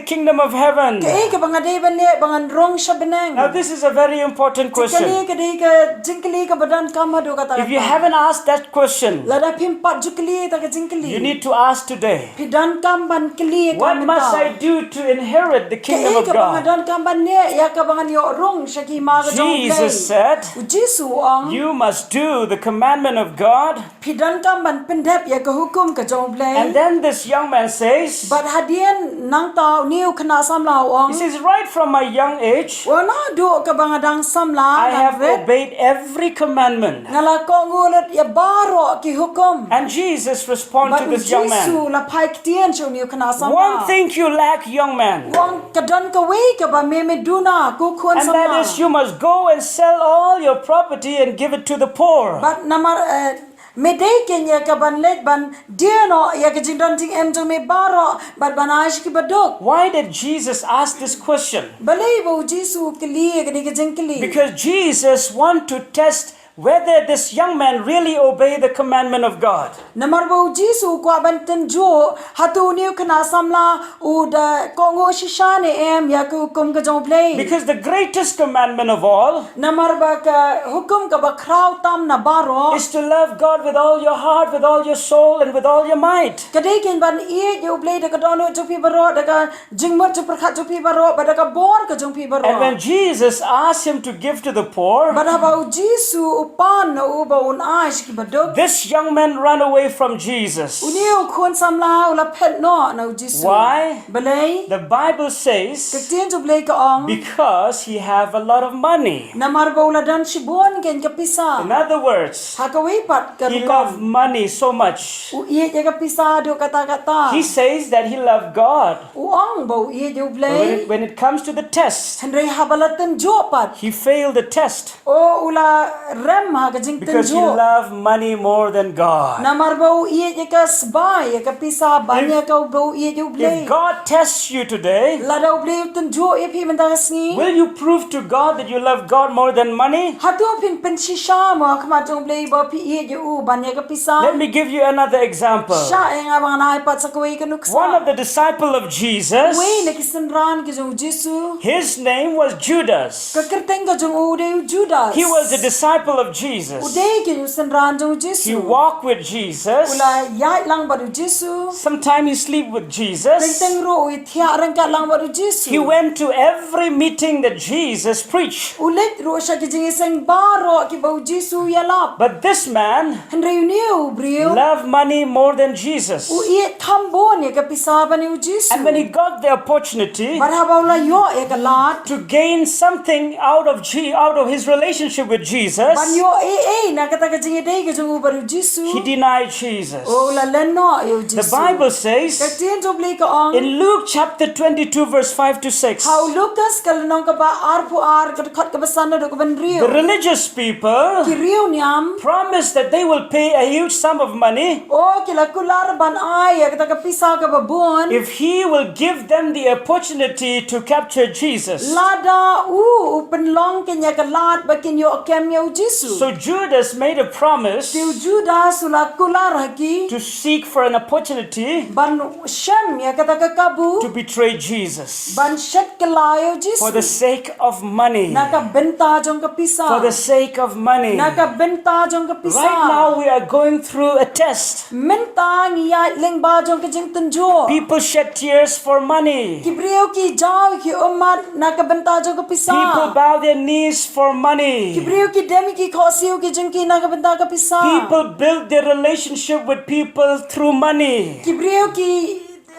kingdom of heaven? Kaei kaba nga dei ban leh ba ngan rung sha bneng. Now, this is a very important Kane question. ka dei ka jingkylli kaba donkam haduh katta katta. If you haven't asked that question, Lada phim pat ju kylli ïa kata ka jingkylli, you need to ask today. Phi donkam ban kylli ïa ka mynta. What must I do to inherit the kingdom Kaei of kaba nga God? donkam ban leh ïa kaba ngan ïoh rung sha ki hima ka jong U Blei. Jesus said, U Jisu u ong, You must do the commandment of God. Phi donkam ban pyndep ïa ka hukum ka jong U Blei. And then this young man says, Bad hadien nangta une u khynnah samla u ong, He says, Right from my young age, Naduh kaba nga dang samla, I nga have rit, obeyed every commandment. Nga la kohnguh lut ïa baroh ki hukum. And Jesus responded Bad to U this young Jisu man. La phai ktien sha une u khynnah samla. One thing you lack, young man. U ong ka don kawei kaba me me duna, ko khun samla. And that is, you must go and sell all your property and give it to the poor. Bad namar, eh, me dei kein ïa ka ban leit ban die noh ïa ka jingdon jingem jong me baroh bad ban ai sha ki baduk. Why did Jesus ask this question? Balei ba U Jisu u kylli ïa kane ka jingkylli? Because Jesus want to test whether this young man really obey the commandment of God. Namar ba U Jisu u kwah ban tynjuh hato une u khynnah samla u da kohnguh shisha ne em ïa ka hukum ka jong U Blei. Because the greatest commandment of all Namar ba ka hukum kaba khraw tam na baroh is to love God with all your heart, with all your soul, and with all your might. Ka dei kein ban ïeit ïa U Blei da ka dohnud jong phi baroh, da ka jingmut jingpyrkhat jong phi baroh, bad da ka bor ka jong phi baroh. And when Jesus asked him to give to the poor, Bad haba U Jisu u pan na u ba un ai sha ki baduk, this young man ran away from Jesus. Une u khun samla u la phet noh na U Jisu. Why? Balei? The Bible Ka says, ktien jong U Blei ka ong, Because he have a lot of money. Namar ba u la don shibun kein ka pisa. In other words, Ha kawei pat ka he rukom, loved money so much. U ïeit ïa ka pisa haduh katta katta. He says that he loved God. U ong ba u ïeit ïa U But when Blei. it, when it comes to the test, Hynrei haba la tynjuh pat, he failed the test o u la rem ha ka because he jingtynjuh. Loved money more than God. Namar ba u ïeit ïa ka sbai ïa ka pisa ban ïa ka ba u ïeit ïa U Blei. If God tests you today, Lada U Blei u tynjuh ïa phi mynta ka sngi, will you prove to God that you love God more than money? Hato phin pynshisha mo ha khmat jong U Blei ba phi ïeit ïa u ban ïa ka pisa? Let me give you another example. Shah ïa nga ba ngan ai pat sa kawei ka nuksa. One of the disciple of Jesus, Uwei na ki synran ki jong U Jisu, his name was Judas. Ka kyrteng ka jong u u dei u Judas. He was a disciple of Jesus. U dei kein u synran jong U Jisu. He walked with Jesus. U la ïaid lang bad U Jisu. Sometimes he sleep with Jesus. Teng teng ruh u ïathiah ryngkat lang bad U Jisu. He went to every meeting that Jesus preached. U leit ruh sha ki jingïaseng baroh kiba U Jisu u ïalap. But this man Hynrei une u briew loved money more than Jesus. U ïeit kham bun ïa ka pisa ban ïa U Jisu. And when he got the opportunity Bad haba u la ïoh ïa ka lad to gain something out of Je- out of his relationship with Jesus, ban ïoh ei ei na kata ka jingïadei ka jong u bad U Jisu, he denied Jesus. O u la len noh ïa U Jisu. The Bible says Ka ktien jong U Blei ka ong in Luke chapter twenty-two, verse five to six, ha u Lukas ka lynnong kaba arphew ar ka dkhot kaba san haduh kaba hynriew. The religious people Ki riewniam promised that they will pay a huge sum of money O ki la kular ban ai ïa kata ka pisa kaba bun. if he will give them the opportunity to capture Jesus. Lada u u pynlong kein ïa ka lad ba kin ïoh kem ïa U Jisu. So Judas made a promise Te u Judas u la kular ha ki to seek for an opportunity ban shem ïa kata ka kabu to betray Jesus ban shet kylla ïa U Jisu. For the sake of money. Na ka bynta jong ka pisa. For the sake of money. Na ka bynta jong ka pisa. Right now we are going through a test. Mynta ngi ïaid lyngba jong ka jingtynjuh. People shed tears for money. Ki briew ki jaw ki ummat na ka bynta jong ka pisa. People bow their knees for money. Ki briew ki dem ki khohsiew ki jong ki na ka bynta ka pisa. People build their relationship with people through money. Ki briew ki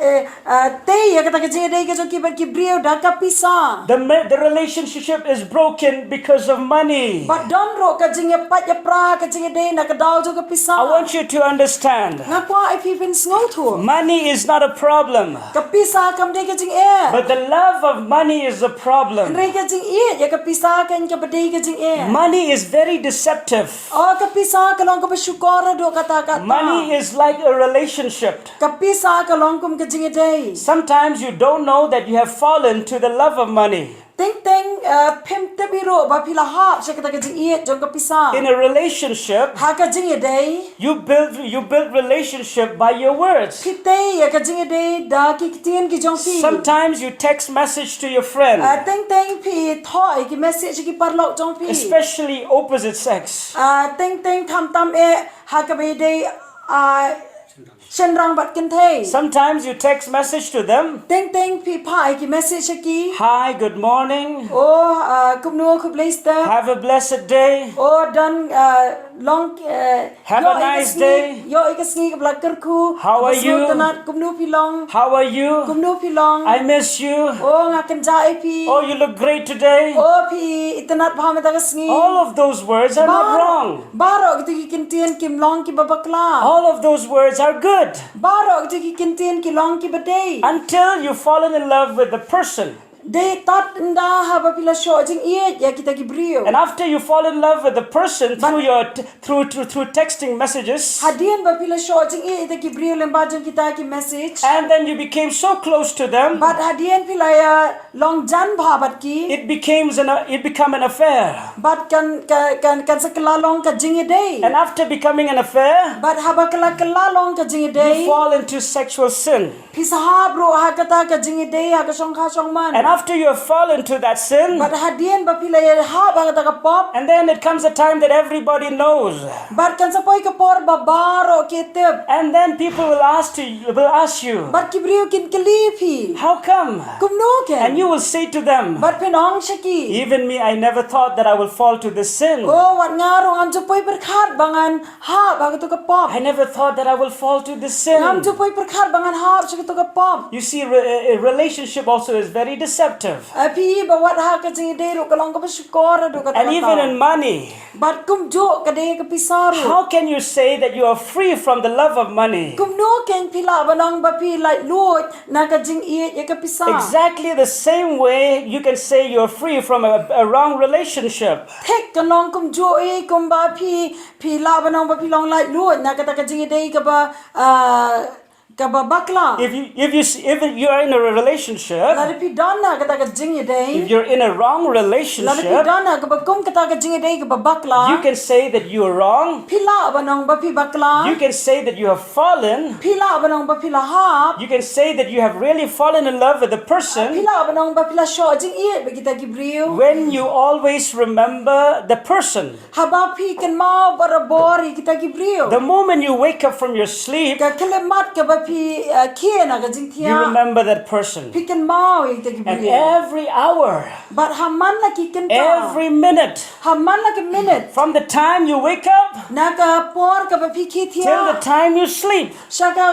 eh, uh, tei ïa kata ka jingïadei ka jong ki bad ki briew da ka pisa. The, ma- the relationship is broken because of money. Bad don ruh ka jingïapait ïapra ka jingïadei na ka daw jong ka pisa. I want you to understand. Nga kwah ïa phi phin sngewthuh. Money is not a problem. Ka pisa kam dei ka jingeh. But the love of money is a problem. Hynrei ka jingïeit ïa ka pisa kan kaba dei ka jingeh. Money is very deceptive. Oh, ka pisa ka long kaba shukor haduh katta katta. Money is like a relationship. Ka pisa ka long kum ka jingïadei. Sometimes you don't know that you have fallen to the love of money. Teng teng, uh, phim tip hi ruh ba phi la hap sha kata ka jingïeit jong ka pisa. In a relationship, ha ka jingïadei, you build you build relationship by your words. Phi tei ïa ka jingïadei da ki ktien ki jong phi. Sometimes you text message to your friend. Uh, teng teng phi thoh ïa ki message ki paralok jong phi. Especially opposite sex. Uh, teng teng khamtam eh ha kaba ïadei, uh, shynrang bad kynthei. Sometimes you text message to them. Teng teng phi phah ïa ki message ha ki. Hi, good morning. Oh, uh, kumno, khublei step. Have a blessed day. Oh, don, uh, long, uh, have a nice day. Ïoh ïa ka sngi kaba la kyrkhu. How are you? Kumno phi long? How are you? Kumno phi long? I miss you. Oh, nga kynjah ïa phi. Oh, you look great today. Oh, phi itynnad bha mynta ka sngi. All of those words are not wrong. Baroh kito ki kyntien kim long kiba bakla. All of those words are good. Baroh kito ki kyntien ki long kiba dei. Until you fall in love with the person. Dei tad ynda haba phi la shoh jingïeit ïa kita ki briew. And after you fall in love with the person through your t- through, through through texting messages. Hadien ba phi la shoh jingïeit ïa kita ki briew lyngba jong kita ki message. And then you became so close to them. Bad hadien phi la ïa long jan bha bad ki. It becomes an it become an affair. Bad kan kan kan sa kylla long ka jingïadei. And after becoming an affair, bad haba ka la kylla long ka jingïadei, you fall into sexual sin. Phi sa hap ruh ha kata ka jingïadei ha ka shongkha shongman. And after you have fallen to that sin, bad hadien ba phi la ïa hap ha kata ka pop, and then it comes a time that everybody knows. Bad kan sa poi ka por ba baroh ki tip. And then people will ask to you, will ask you, bad ki briew kin kylli phi, how come? Kumno ken? And you will say to them, bad phin ong sha ki, even me, I never thought that I will fall to this sin. Oh, wat nga ruh ngam ju poi pyrkhat ba ngan hap ha kato ka pop. I never thought that I will fall to this sin. Ngam ju poi pyrkhat ba ngan hap sha kato ka pop. You see, re- a relationship also is very deceptive. Phi ba wat ha ka jingïadei ruh ka long kaba shukor haduh katta katta. And even in money. Bad kumjuh ka dei ka pisa ruh. How can you say that you are free from the love of money? Kumno ken phi lah ban ong ba phi laitluid na ka jingïeit ïa ka pisa? Exactly the same way you can say you are free from a, a wrong relationship. Thik ka long kumjuh hi kumba phi phi lah ban ong ba phi long laitluid na kata ka jingïadei kaba, ah, kaba bakla. If you if you s- if you are in a relationship, lada phi don ha kata ka jingïadei, if you're in a wrong relationship, lada phi don ha kaba kum kata ka jingïadei kaba bakla, you can say that you are wrong. Phi lah ban ong ba phi bakla. You can say that you have fallen. Phi lah ban ong ba phi la hap. You can say that you have really fallen in love with the person. Phi lah ban ong ba phi la shoh jingïeit bad kita ki briew. When you always remember the person. Haba phi kynmaw barabor ïa kita ki briew. The moment you wake up from your sleep, ka khyllipmat kaba phi, uh, khie na ka jingthiah, you remember that person. Phi kynmaw ïa kita ki briew. And every hour, bad ha man la ki kynta, every minute, ha man la ki minit, from the time you wake up, na ka por kaba phi khie thiah, till the time you sleep, sha ka,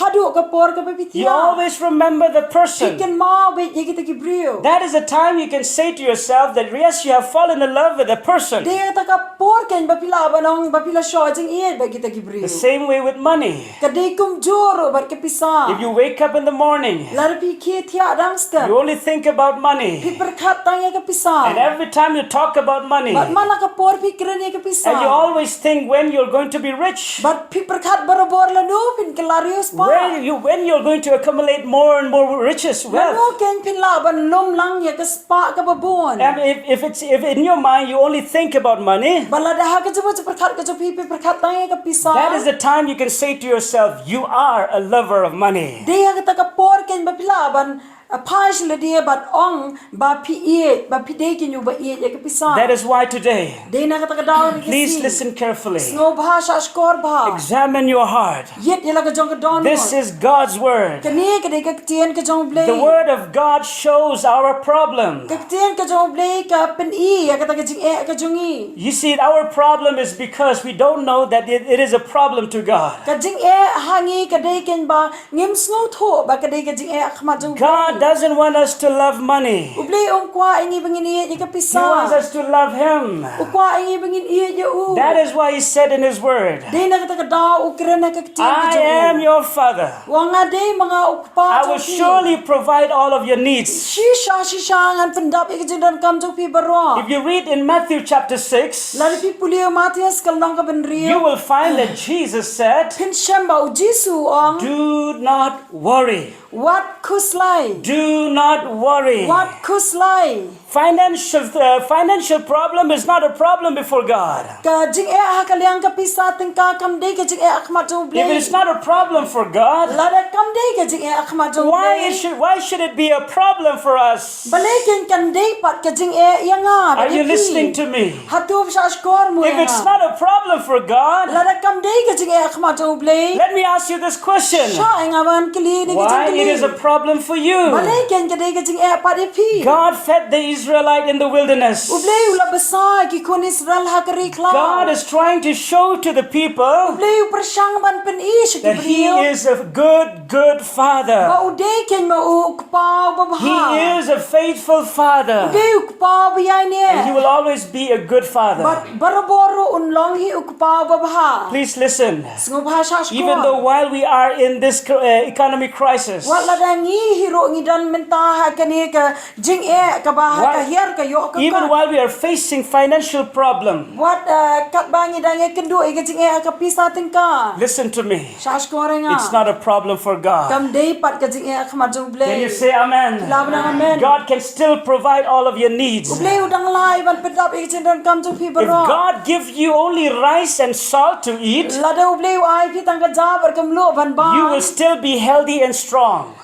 haduh ka por kaba phi thiah, you always remember the person. Phi kynmaw beit ïa kita ki briew. That is the time you can say to yourself that yes, you have fallen in love with a person. Dei kata ka por ken ba phi lah ban ong ba phi la shoh jingïeit bad kita ki briew. The same way with money. Ka dei kumjuh ruh bad ka pisa. If you wake up in the morning, lada phi khie thiah dang step, you only think about money. Phi pyrkhat tang ïa ka pisa. And every time you talk about money, bad man la ka por phi kren ïa ka pisa. And you always think when you're going to be rich. Bad phi pyrkhat barabor lano phin kylla riewspah. Where you when you're going to accumulate more and more riches, wealth. Lano ken phin lah ban lum lang ïa ka spah kaba bun. And if, if it's if in your mind you only think about money, bad lada ha ka jingpyrkhat ka jong phi phi pyrkhat tang ïa ka pisa, that is the time you can say to yourself, you are a lover of money. Dei ha kata ka por ken ba phi lah ban Phai sha lade bad ong ba phi ïeit, ba phi dei ki uba ïeit ïa ka pisa. That is why today, Dei na kata ka daw kane ka sngi, please listen carefully. Sngewbha, shahshkor bha. Examine your heart. Ïit ïa la ka jong ka dohnud. This is God's word. Kane ka dei ka ktien ka jong U Blei. The word of God shows our problem. Ka ktien ka jong U Blei ka pyni ïa kata ka jingeh ka jong ngi. You see, our problem is because we don't know that it, it is a problem to God. Ka jingeh ha ngi ka dei kein ba ngim sngewthuh ba ka dei ka jingeh ha khmat jong U Blei. God doesn't want us to love money. U Blei um kwah ïa ngi ba ngin ïeit ïa ka pisa. He wants us to love Him. U kwah ïa ngi ba ngin ïeit ïa U. That is why He said in His Word, Dei na kata ka daw U kren ha ka ktien ka jong U. I am your Father. Wa nga dei ma nga U Kpa jong phi. I will surely provide all of your needs. Shisha shisha ngan pyndap ïa ka jingdonkam jong phi baroh. If you read in Matthew chapter six, Lada phi pule Mathaios ka lynnong kaba hynriew, you will find that Jesus said, Phin shem ba U Jisu u ong, Do not worry. Wat khuslai. Do not worry. Wat khuslai. Financial, uh, financial problem is not a problem before God. Ka jingeh ha ka liang ka pisa tyngka kam dei ka jingeh ha khmat jong U Blei. If it's not a problem for God, Lada kam dei ka jingeh ha khmat jong U Blei, why should, why should it be a problem for us? Balei kein kan dei pat ka jingeh ïa nga bad ïa phi? Are you listening to me? Hato phi shahshkor mo ïa nga? If it's not a problem for God, Lada kam dei ka jingeh ha khmat jong U Blei, let me ask you this question. Shah ïa nga ban kylli ïa kane ka jingkylli. Why it is a problem for you? Balei kein ka dei ka jingeh pat ïa phi? God fed the Israelite in the wilderness. U Blei u la bsa ïa ki khun Israel ha ka ri khlaw. God is trying to show to the people, U Blei u pyrshang ban pyni sha ki briew, that He is a good, good Father. Ba U dei kein ma U U Kpa uba bha. He is a faithful Father. U dei U Kpa uba ïaineh. And He will always be a good Father. Bad barabor ruh un long hi U Kpa uba bha. Please listen. Sngewbha shahshkor. Even though while we are in this cr-, uh, economic crisis, Wat lada ngi hi ruh ngi don mynta ha kane ka jingeh kaba ha ka hiar ka ïoh ka kot. Even while we are facing financial problem, Wat, uh, katba ngi dang ïakynduh ïa ka jingeh ha ka pisa tyngka, listen to me. Shahshkor ïa nga. It's not a problem for God. Kam dei pat ka jingeh ha khmat jong U Blei. Can you say amen? Lah ban ong amen. God can still provide all of your needs. U Blei u dang lah ban pyndap ïa ka jingdonkam jong phi baroh. If God give you only rice and salt to eat, Lada U Blei u ai phi tang ka ja bad ka mluh ban bam, you will still be healthy and strong.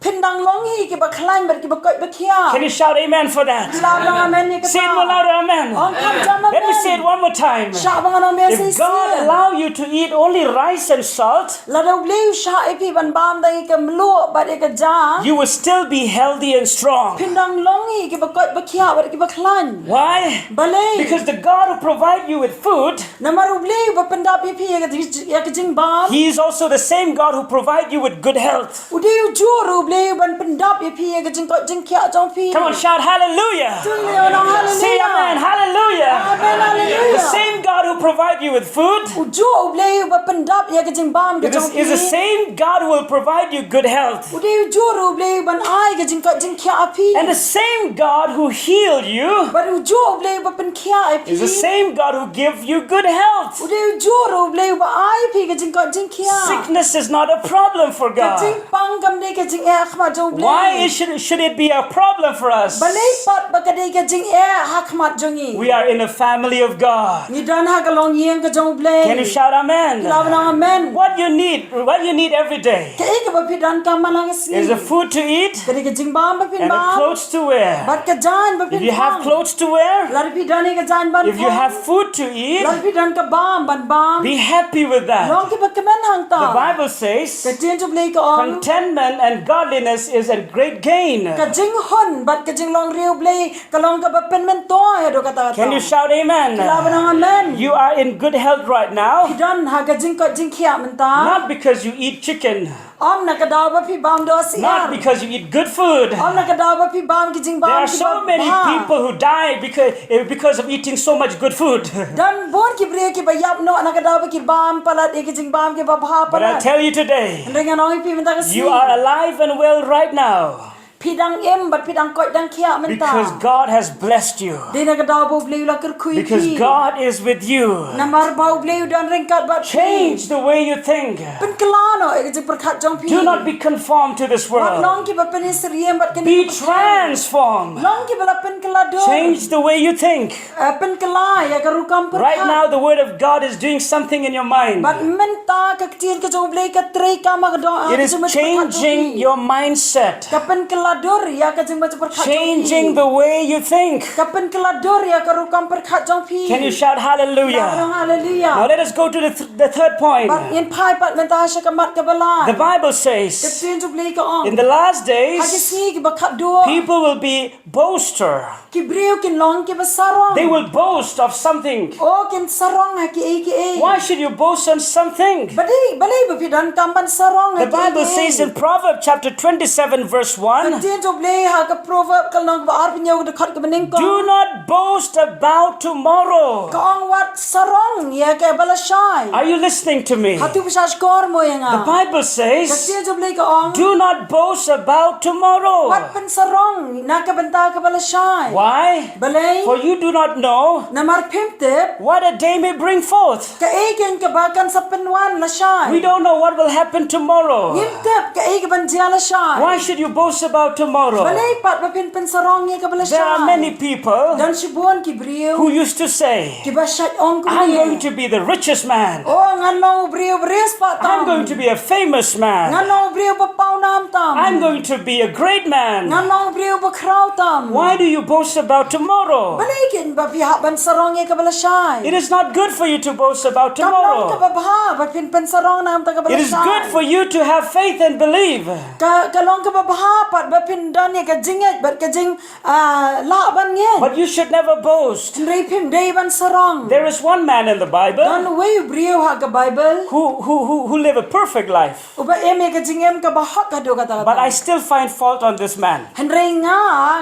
Phin dang long hi kiba khlaiñ bad kiba koit ba khiah. Can you shout amen for that? Lah ban ong amen ïa kata. Say it more louder, amen. Ong kham jam amen. Let me say it one more time. Shah ban ong amen shisien. If God allow you to eat only rice and salt, Lada U Blei u shah ïa phi ban bam tang ïa ka mluh bad ïa ka ja, you will still be healthy and strong. Phin dang long hi kiba koit ba khiah bad kiba khlaiñ. Why? Balei? Because the God who provide you with food, Namar U Blei uba pyndap ïa phi ïa ka jing-, ïa ka jingbam, He is also the same God who provide you with good health. U dei ujuh ruh U Blei uban pyndap ïa phi ïa ka jingkoit jingkhiah jong phi. Come on, shout hallelujah. Tun leh ong hallelujah. Say amen, hallelujah. Amen, hallelujah. The same God who provide you with food, Ujuh U Blei uba pyndap ïa ka jingbam ka jong phi, is the same God who will provide you good health. U dei ujuh ruh U Blei uban ai ka jingkoit jingkhiah ha phi. And the same God who heal you, Bad ujuh U Blei uba pynkhiah ïa phi, is the same God who give you good health. U dei ujuh ruh U Blei uba ai phi ka jingkoit jingkhiah. Sickness is not a problem for God. Ka jingpang kam dei ka jingeh ha khmat jong U Blei. Why it should, should it be a problem for us? Balei pat ba ka dei ka jingeh ha khmat jong ngi? We are in a family of God. Ngi don ha ka longïing ka jong U Blei. Can you shout amen? Lah ban ong amen. What you need, what you need every day, Kaei kaba phi donkam man la ka sngi, is a food to eat, ka dei ka jingbam ba phin bam, and a clothes to wear. Bad ka jaiñ ba phin pang. If you have clothes to wear, lada phi don ïa ka jaiñ ban pang, if you have food to eat, lada phi don ka bam ban bam, be happy with that. Long kiba kmen hangta. The Bible says, Ka ktien jong U Blei ka ong, contentment and godliness is a great gain. Ka jinghun bad ka jinglong ri U Blei ka long kaba pynmyntoi haduh katta katta. Can you shout amen? Lah ban ong amen. You are in good health right now. Phi don ha ka jingkoit jingkhiah mynta. Not because you eat chicken. Ym na ka daw ba phi bam doh syiar. Not because you eat good food. Ym na ka daw ba phi bam ki jingbam kiba bha. There are so many people who die because, eh, because of eating so much good food. Don bun ki briew kiba ïap noh na ka daw ba ki bam palat ïa ki jingbam kiba bha palat. But I'll tell you today, Hynrei ngan ong ïa phi mynta ka sngi, you are alive and well right now. Phi dang im bad phi dang koit dang khiah mynta. Because God has blessed you. Dei na ka daw ba U Blei u la kyrkhu ïa phi. Because God is with you. Namar ba U Blei u don ryngkat bad phi. Change the way you think. Pynkylla noh ïa ka jingpyrkhat jong phi. Do not be conformed to this world. Wat long kiba pynsyriem bad kane ka pyrthei. Be transformed. Long kiba la pynkylla dur. Change the way you think. Eh, pynkylla ïa ka rukom pyrkhat. Right now, the word of God is doing something in your mind. Bad mynta ka ktien ka jong U Blei ka treikam ha ka jingpyrkhat jong phi. It is changing your mindset. Ka pynkylla Pynkylla dur ïa ka jingmut jingpyrkhat jong phi. Changing the way you think. Ka pynkylla dur ïa ka rukom pyrkhat jong phi. Can you shout hallelujah? Nang rong haleluia. Now let us go to the, th- the third point. Bad ngin phai pat mynta sha ka mat kaba lai. The Bible says, Ka ktien jong U Blei ka ong, in the last days, ha ki sngi kiba khatduh, people will be boaster. Ki briew kin long kiba sarong. They will boast of something. Oh, kin sarong ha kiei kiei. Why should you boast on something? Balei, balei ba phi donkam ban sarong ha kiei kiei? The Bible says in Proverbs chapter twenty-seven, verse one. Ka ktien jong U Blei ha ka Proverb ka lynnong kaba arphew hynñiew, ka dkhot kaba nyngkong. Do not boast about tomorrow. Ka ong, wat sarong ïa kaba lashai. Are you listening to me? Hato phi shahshkor mo ïa nga? The Bible says, Ka ktien jong U Blei ka ong, do not boast about tomorrow. Wat pynsarong na ka bynta kaba lashai. Why? Balei? For you do not know Namar phim tip what a day may bring forth. Kaei keiñ kaba kan sa pynwan lashai. We don't know what will happen tomorrow. Ngim tip kaei kaban jia lashai. Why should you boast about tomorrow? Balei pat ba phin pynsarong ïa kaba lashai? There are many people Don shibun ki briew who used to say, kiba shait ong kumne, I'm going to be the richest man. Oh, ngan long u briew ba riewspah tam. I'm going to be a famous man. Ngan long u briew ba pawnam tam. I'm going to be a great man. Ngan long u briew ba khraw tam. Why do you boast about tomorrow? Balei keiñ ba phi hap ban sarong ïa kaba lashai? It is not good for you to boast about tomorrow. Kam long kaba bha ba phin pynsarong na ka bynta kaba lashai. It is good for you to have faith and believe. Ka, ka long kaba bha pat ba phin don ïa ka jingngeit bad ka jing Ah, lah ban ngeit. But you should never boast. Hynrei phim dei ban sarong. There is one man in the Bible Don uwei u briew ha ka Baibl who, who, who, who lived a perfect life. Uba im ïa ka jingim kaba hok haduh katta katta. But I still find fault on this man. Hynrei nga,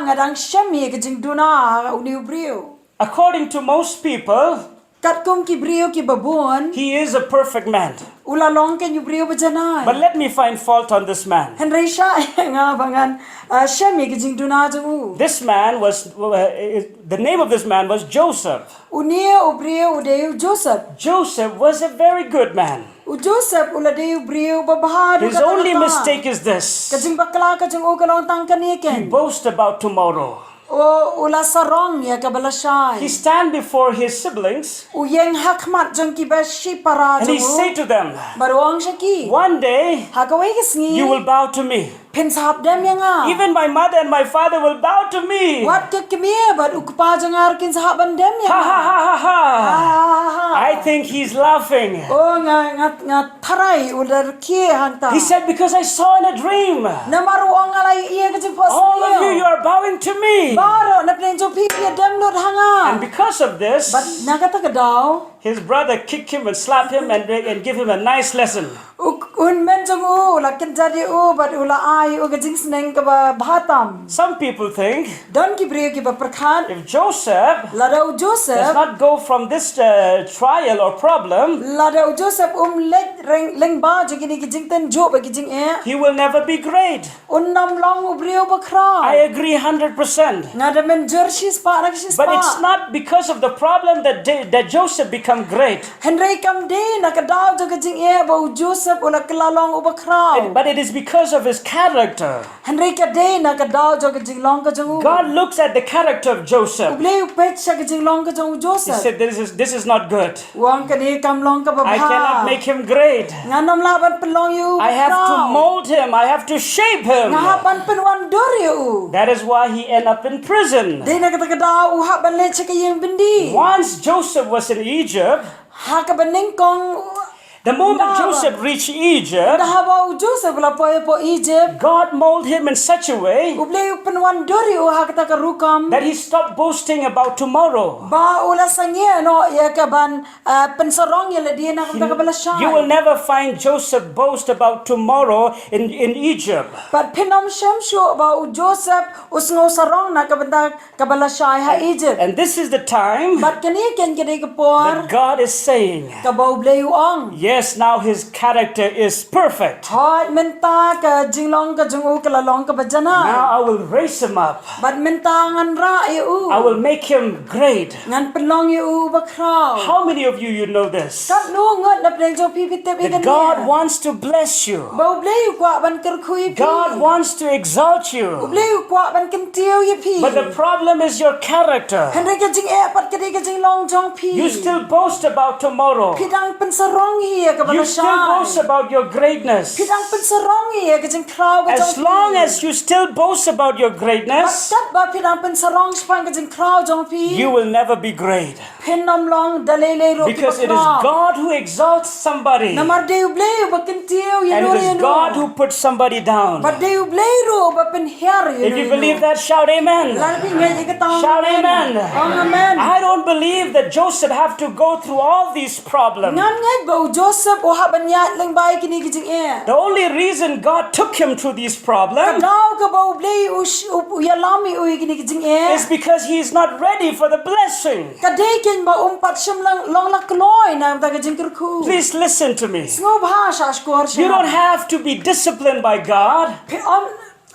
nga dang shem ïa ka jingduna ha une u briew. According to most people, Katkum ki briew kiba bun, he is a perfect man. U la long keiñ u briew ba janai. But let me find fault on this man. Hynrei shah nga ba ngan, ah, shem ïa ka jingduna jong u. This man was, uh, is- the name of this man was Joseph. Une u briew u dei u Joseph. Joseph was a very good man. U Joseph u la dei u briew ba bha haduh katta katta. His only mistake is this. Ka jingbakla ka jong u ka long tang kane keiñ. He boast about tomorrow. U, u la sarong ïa kaba lashai. He stand before his siblings U ïeng ha khmat jong kiba shipara jong u. And he say to them, bad u ong sha ki, one day, ha kawei ka sngi, you will bow to me. Phin sa hap dem ïa nga. Even my mother and my father will bow to me. Wat ka kmie bad u kpa jong nga ruh kin sa hap ban dem ïa nga. Ha, ha, ha, ha, ha. Ha, ha, ha, ha. I think he's laughing. Oh, nga, nga, nga tharai u la rkhie hangta. He said, because I saw in a dream. Namar u ong nga la ïohi ha ka jingphohsniew. All of you, you are bowing to me. Baroh na pdeng jong phi phi ïa dem lut ha nga. And because of this, bad na kata ka daw, his brother kicked him and slapped him and, and give him a nice lesson. U, u hynmen jong u u la kynjat ïa u bad u la ai ïa u ka jingsneng kaba bha tam. Some people think Don ki briew kiba pyrkhat, if Joseph lada u Joseph does not go from this, uh, trial or problem, lada u Joseph um leit reng lyngba jong kine ki jingtynjuh bad ki jingeh, he will never be great. Un nym long u briew ba khraw. I agree hundred percent. Nga da mynjur shispah na ka shispah. But it's not because of the problem that, that Joseph become great. Hynrei kam dei na ka daw jong ka jingeh ba u Joseph u la kylla long u ba khraw. It- but it is because of his character. Hynrei ka dei na ka daw jong ka jinglong ka jong u. God looks at the character of Joseph. U Blei u peit sha ka jinglong ka jong u Joseph. He said, this is, this is not good. U ong kane kam long kaba bha. I cannot make him great. Ngan nym lah ban pynlong ïa u ba khraw. I have to mold him. I have to shape him. Nga hap ban pynwandur ïa u. That is why he end up in prison. Dei na kata ka daw u hap ban leit sha ka ïing byndi. Once Joseph was in Egypt, ha kaba nyngkong u The moment Joseph reached Egypt, da haba u Joseph u la poi hapoh Egypt, God molded him in such a way U Blei u pynwandur ïa u ha kata ka rukom that he stopped boasting about tomorrow. Ba u la sangeh noh ïa ka ban, ah, pynsarong ïa lade na ka bynta kaba la shai. You will never find Joseph boast about tomorrow in, in Egypt. Bad phin ym shym shuh ba u Joseph u sngew sarong na ka bynta kaba la shai ha Egypt. And this is the time Bad kane keiñ ka dei ka por that God is saying, kaba U Blei u ong, yes, now his character is perfect. Hooid, mynta ka jinglong ka jong u ka la long kaba janai. Now I will raise him up. Bad mynta ngan rah ïa u. I will make him great. Ngan pynlong ïa u ba khraw. How many of you, you know this? Katno ngut na pdeng jong phi phi tip ïa kane? That God wants to bless you. Ba U Blei u kwah ban kyrkhu ïa phi. God wants to exalt you. U Blei u kwah ban kyntiew ïa phi. But the problem is your character. Hynrei ka jingeh pat ka dei ka jinglong jong phi. You still boast about tomorrow. Phi dang pynsarong hi. ïa ka ba la shai. You still boast about your greatness. Phi dang pynsarong ïa ka jingkhraw ka jong phi. As long as you still boast about your greatness, bad katba phi dang pynsarong shaphang ka jingkhraw jong phi, you will never be great. Phin ym long da lei lei ruh ki ba khraw. Because it is God who exalts somebody. Namar dei U Blei uba kyntiew ïano ïano. And it is God who puts somebody down. Bad dei U Blei ruh uba pynhiar ïano ïano. If you believe that, shout amen. Lada phi ngeit ïa kata, shout amen. Ong amen. I don't believe that Joseph have to go through all these problems. Ngam ngeit ba u Joseph u hap ban ïaid lyngba ïa kine ki jingeh. The only reason God took him through these problems, ka daw kaba U Blei u sh-, u, u ïalam ïa u ïa kine ki jingeh, is because he is not ready for the blessing. Ka dei keiñ ba um pat shym long la kloi na ka bynta ka jingkyrkhu. Please listen to me. Sngewbha shah shkor sha. You don't have to be disciplined by God. Phi ym,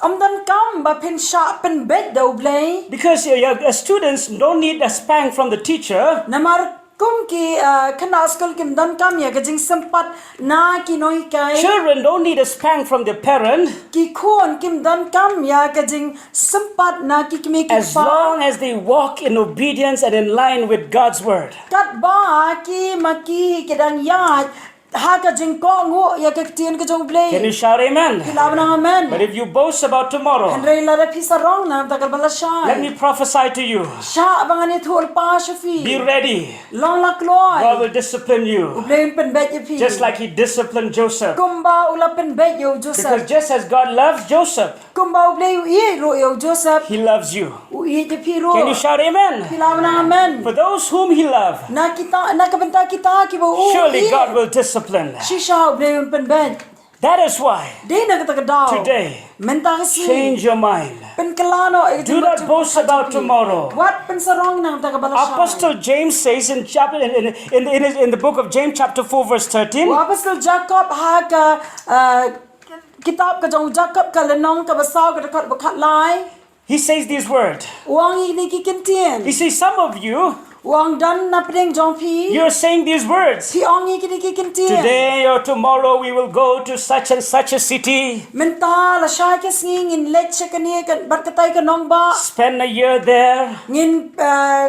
ym donkam ba phin shah pynbeit da U Blei. Because your, your students don't need a spank from the teacher. Namar kum ki, uh, khynnah skul kim donkam ïa ka jingsympat na ki nonghikai. Children don't need a spank from their parent. Ki khun kim donkam ïa ka jingsympat na ki kmie ki kpa. As long as they walk in obedience and in line with God's word. Katba ki ma ki ki dang ïaid ha ka jingkohnguh ïa ka ktien ka jong U Blei. Can you shout amen? Phi lah ban ong amen. But if you boast about tomorrow, hynrei lada phi sarong na ka bynta kaba la shai, let me prophesy to you. Shah ba ngan ïathuh lypa sha phi. Be ready. Long la kloi. God will discipline you. U Blei un pynbeit ïa phi. Just like he disciplined Joseph. Kumba u la pynbeit ïa u Joseph. Because just as God loves Joseph, kumba U Blei u ïeit ruh ïa u Joseph, he loves you. U ïeit ïa phi ruh. Can you shout amen? Phi lah ban ong amen. For those whom he loved, na kita, na ka bynta kita kiba u ïeit, surely God will discipline. Shisha U Blei un pynbeit. That is why, dei na kata ka daw, today, mynta ka sngi, change your mind. Pynkylla noh ïa ka jingmut jong phi. Do not boast about tomorrow. Wat pynsarong na ka bynta kaba la shai. Apostle James says in chapter, in, in, in, in, in the book of James chapter four verse thirteen. U Apostle Jakob ha ka, uh, kitab ka jong u Jakob ka lynnong kaba saw ka dkhot ba khatlai. He says these words. U ong ïa kine ki kyntien. He says, "Some of you, u ong don na pdeng jong phi, you're saying these words. Phi ong ïa kine ki kyntien. Today or tomorrow we will go to such and such a city. Mynta lashai ka sngi ngin leit sha kane ka, bad katai ka nongbah. Spend a year there. Ngin, uh,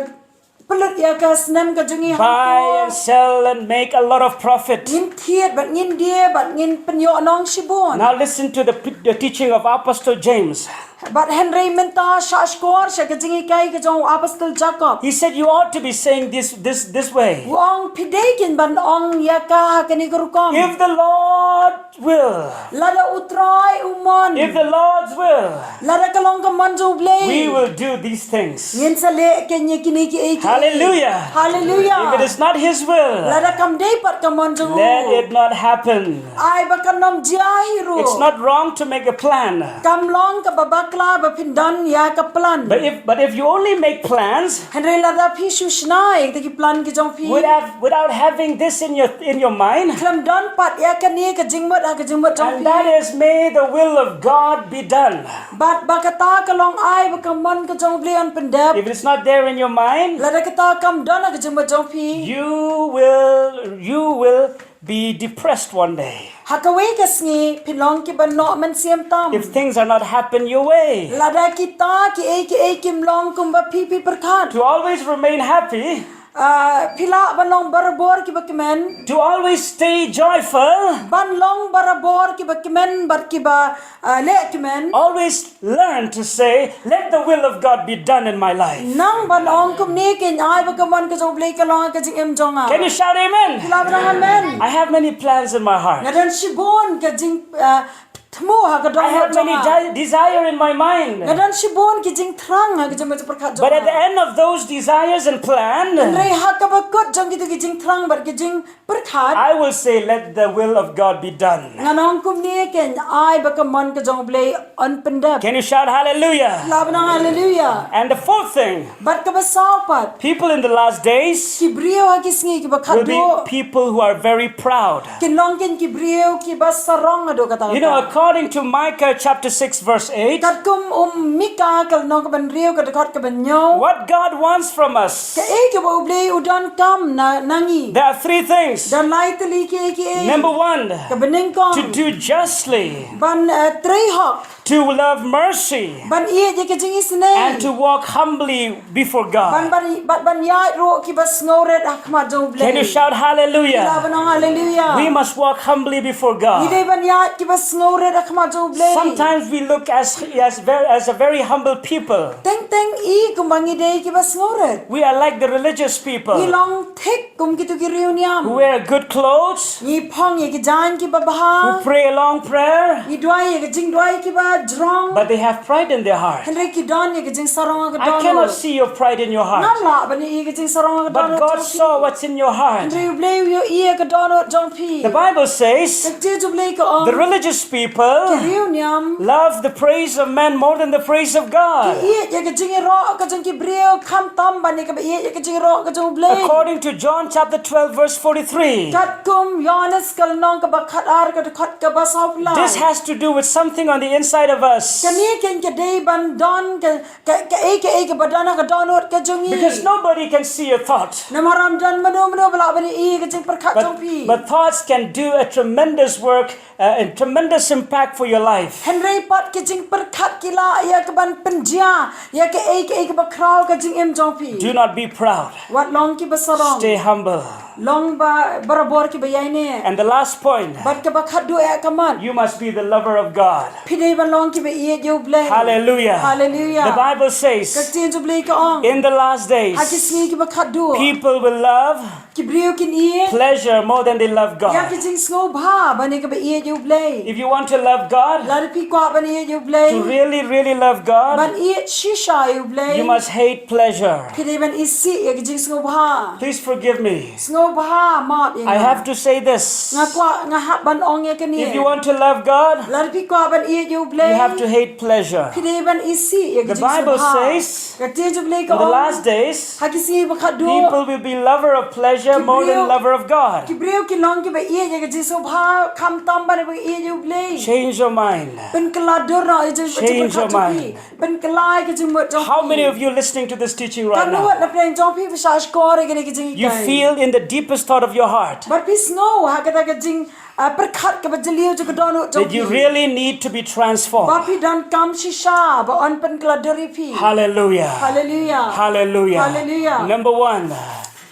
pynlut ïa ka snem ka jong ngi hangto. Buy and sell and make a lot of profit." Ngin thied bad ngin die bad ngin pynïoh nong shibun. Now listen to the, the teaching of Apostle James. Bad hynrei mynta shah shkor sha ka jinghikai ka jong u Apostle Jakob. He said, "You ought to be saying this, this, this way. U ong phi dei keiñ ban ong ïa ka ha kane ka rukom. If the Lord will, lada U Trai u mon, if the Lord's will, lada ka long ka mon jong U Blei, we will do these things. Ngin sa leh keiñ ïa kine kiei kiei." Hallelujah. Hallelujah. If it is not his will, lada kam dei pat ka mon jong u, let it not happen. Ai ba kan ym jia hi ruh. It's not wrong to make a plan. Kam long kaba bakla ba phin don ïa ka plan. But if, but if you only make plans, hynrei lada phi shu shna ïa kita ki plan ki jong phi, without, without having this in your, in your mind, khlem don pat ïa kane ka jingmut ha ka jingmut jong phi, and that is, "May the will of God be done." Bad ba kata ka long, "Ai ba ka mon ka jong U Blei un pyndep." If it's not there in your mind, lada kata kam don ha ka jingmut jong phi, you will, you will be depressed one day. Ha kawei ka sngi phin long kiba noh mynsiem tam. If things are not happen your way. Lada kita kiei kiei kim long kumba phi phi pyrkhat. To always remain happy. Ah, phi lah ban long barabor kiba kmen. To always stay joyful. Ban long barabor kiba kmen bad kiba, ah, leh kmen. Always learn to say, "Let the will of God be done in my life." Nang ban ong kumne keiñ, "Ai ba ka mon ka jong U Blei ka long ha ka jingim jong nga." Can you shout amen? Phi lah ban ong amen. I have many plans in my heart. Nga don shibun ka jing, ah, thmu ha ka dohnud jong nga. I have many de-, desire in my mind. Nga don shibun ki jingthrang ha ka jingmut jingpyrkhat jong nga. But at the end of those desires and plan, hynrei ha kaba kut jong kita ki jingthrang bad ki jing pyrkhat, I will say, "Let the will of God be done." Ngan ong kumne keiñ, "Ai ba ka mon ka jong U Blei un pyndep." Can you shout hallelujah? Lah ban ong hallelujah. And the fourth thing, bad kaba saw pat, people in the last days, ki briew ha ki sngi kiba khatduh, will be people who are very proud. Kin long keiñ ki briew kiba sarong haduh katta katta. You know, a According to Micah chapter six, verse eight, katkum u Mika ka lynnong kaba hynriew ka dkhot kaba hynñiew, what God wants from us, kaei kaba U Blei u donkam na, na ngi, there are three things. Don lai tylli kiei kiei. Number one, kaba nyngkong, to do justly, ban, eh, trei hok, to love mercy, ban ïeit ïa ka jingisynei, and to walk humbly before God. Ban, ban, ban, ban ïaid ruh kiba sngewrit ha khmat jong U Blei. Can you shout hallelujah? Phi lah ban ong hallelujah. We must walk humbly before God. Ngi dei ban ïaid kiba sngewrit ha khmat jong U Blei. Sometimes we look as, as, very, as a very humble people. Teng teng i kumba ngi dei kiba sngewrit. We are like the religious people. Ngi long thik kum kito ki riewniam. Who wear good clothes. Ngi phong ïa ki jaiñ kiba bha. Who pray a long prayer. Ngi duwai ïa ki jingduwai kiba jrong. But they have pride in their heart. Hynrei ki don ïa ki jingsarong ha ka dohnud. I cannot see your pride in your heart. Ngam lah ban ïohi ïa ki jingsarong ha ka dohnud jong phi. But God saw what's in your heart. Hynrei U Blei u ïohi ïa ka dohnud jong phi. The Bible says, ka ktien U Blei ka ong, the religious people, ki riewniam, love the praise of men more than the praise of God. Ki ïeit ïa ka jingïaroh ka jong ki briew khamtam ban ïa kaba ïeit ïa ka jingïaroh ka jong U Blei. According to John chapter twelve, verse forty-three. Katkum Ïoannis ka lynnong kaba khatar ka dkhot kaba sawphew lai. This has to do with something on the inside of us. Kane kan ka dei ban don ka, ka, kaei kaei kaba don ha ka dohnud ka jong ngi. Because nobody can see your thought. Namar ym don mano mano ba lah ban ïohi ïa ka jingpyrkhat jong phi. But, but thoughts can do a tremendous work, uh, and tremendous impact for your life. Hynrei pat ki jingpyrkhat ki lah ïa ka ban pynjia ïa kaei kaei kaba khraw ka jingim jong phi. Do not be proud. Wat long kiba sarong. Stay humble. Long ba, barabor kiba ïaineh. And the last point. Bad kaba khatduh eh ka mat. You must be the lover of God. Phi dei ban long kiba ïeit ïa U Blei. Hallelujah. Hallelujah. The Bible says, ka ktien U Blei ka ong, in the last days, ha ki sngi kiba khatduh, people will love, ki briew kin ïeit, pleasure more than they love God. Ïa ki jingsngewbha ban ïa kaba ïeit ïa U Blei. If you want to love God, lada phi kwah ban ïeit ïa U Blei, to really, really love God, ban ïeit shisha ïa U Blei, you must hate pleasure. Phi dei ban isih ïa ki jingsngewbha. Please forgive me. Sngewbha map ïa nga. I have to say this. Nga kwah, nga hap ban ong ïa kane. If you want to love God, lada phi kwah ban ïeit ïa U Blei, you have to hate pleasure. Phi dei ban isih ïa ki jingsngewbha. The Bible says, ka ktien U Blei ka ong, in the last days, ha ki sngi ba khatduh, people will be lover of pleasure more than lover of God. Ki briew, ki briew kin long kiba ïeit ïa ki jingsngewbha khamtam ban ïa ba ïeit ïa U Blei. Change your mind. Pynkylla dur noh ïa ka jingpyrkhat jong phi. Change your mind. Pynkylla ïa ka jingmut jong phi. How many of you listening to this teaching right now? Katno wat na pdeng jong phi ba shah shkor ïa kane ka jinghikai? You feel in the deepest thought of your heart. Bad phi sngew ha kata ka jing, ah, pyrkhat kaba jylliew jong ka dohnud jong phi. That you really need to be transformed. Ba phi donkam shisha ba yn pynkylla dur ïa phi. Hallelujah. Hallelujah. Hallelujah. Hallelujah. Number one.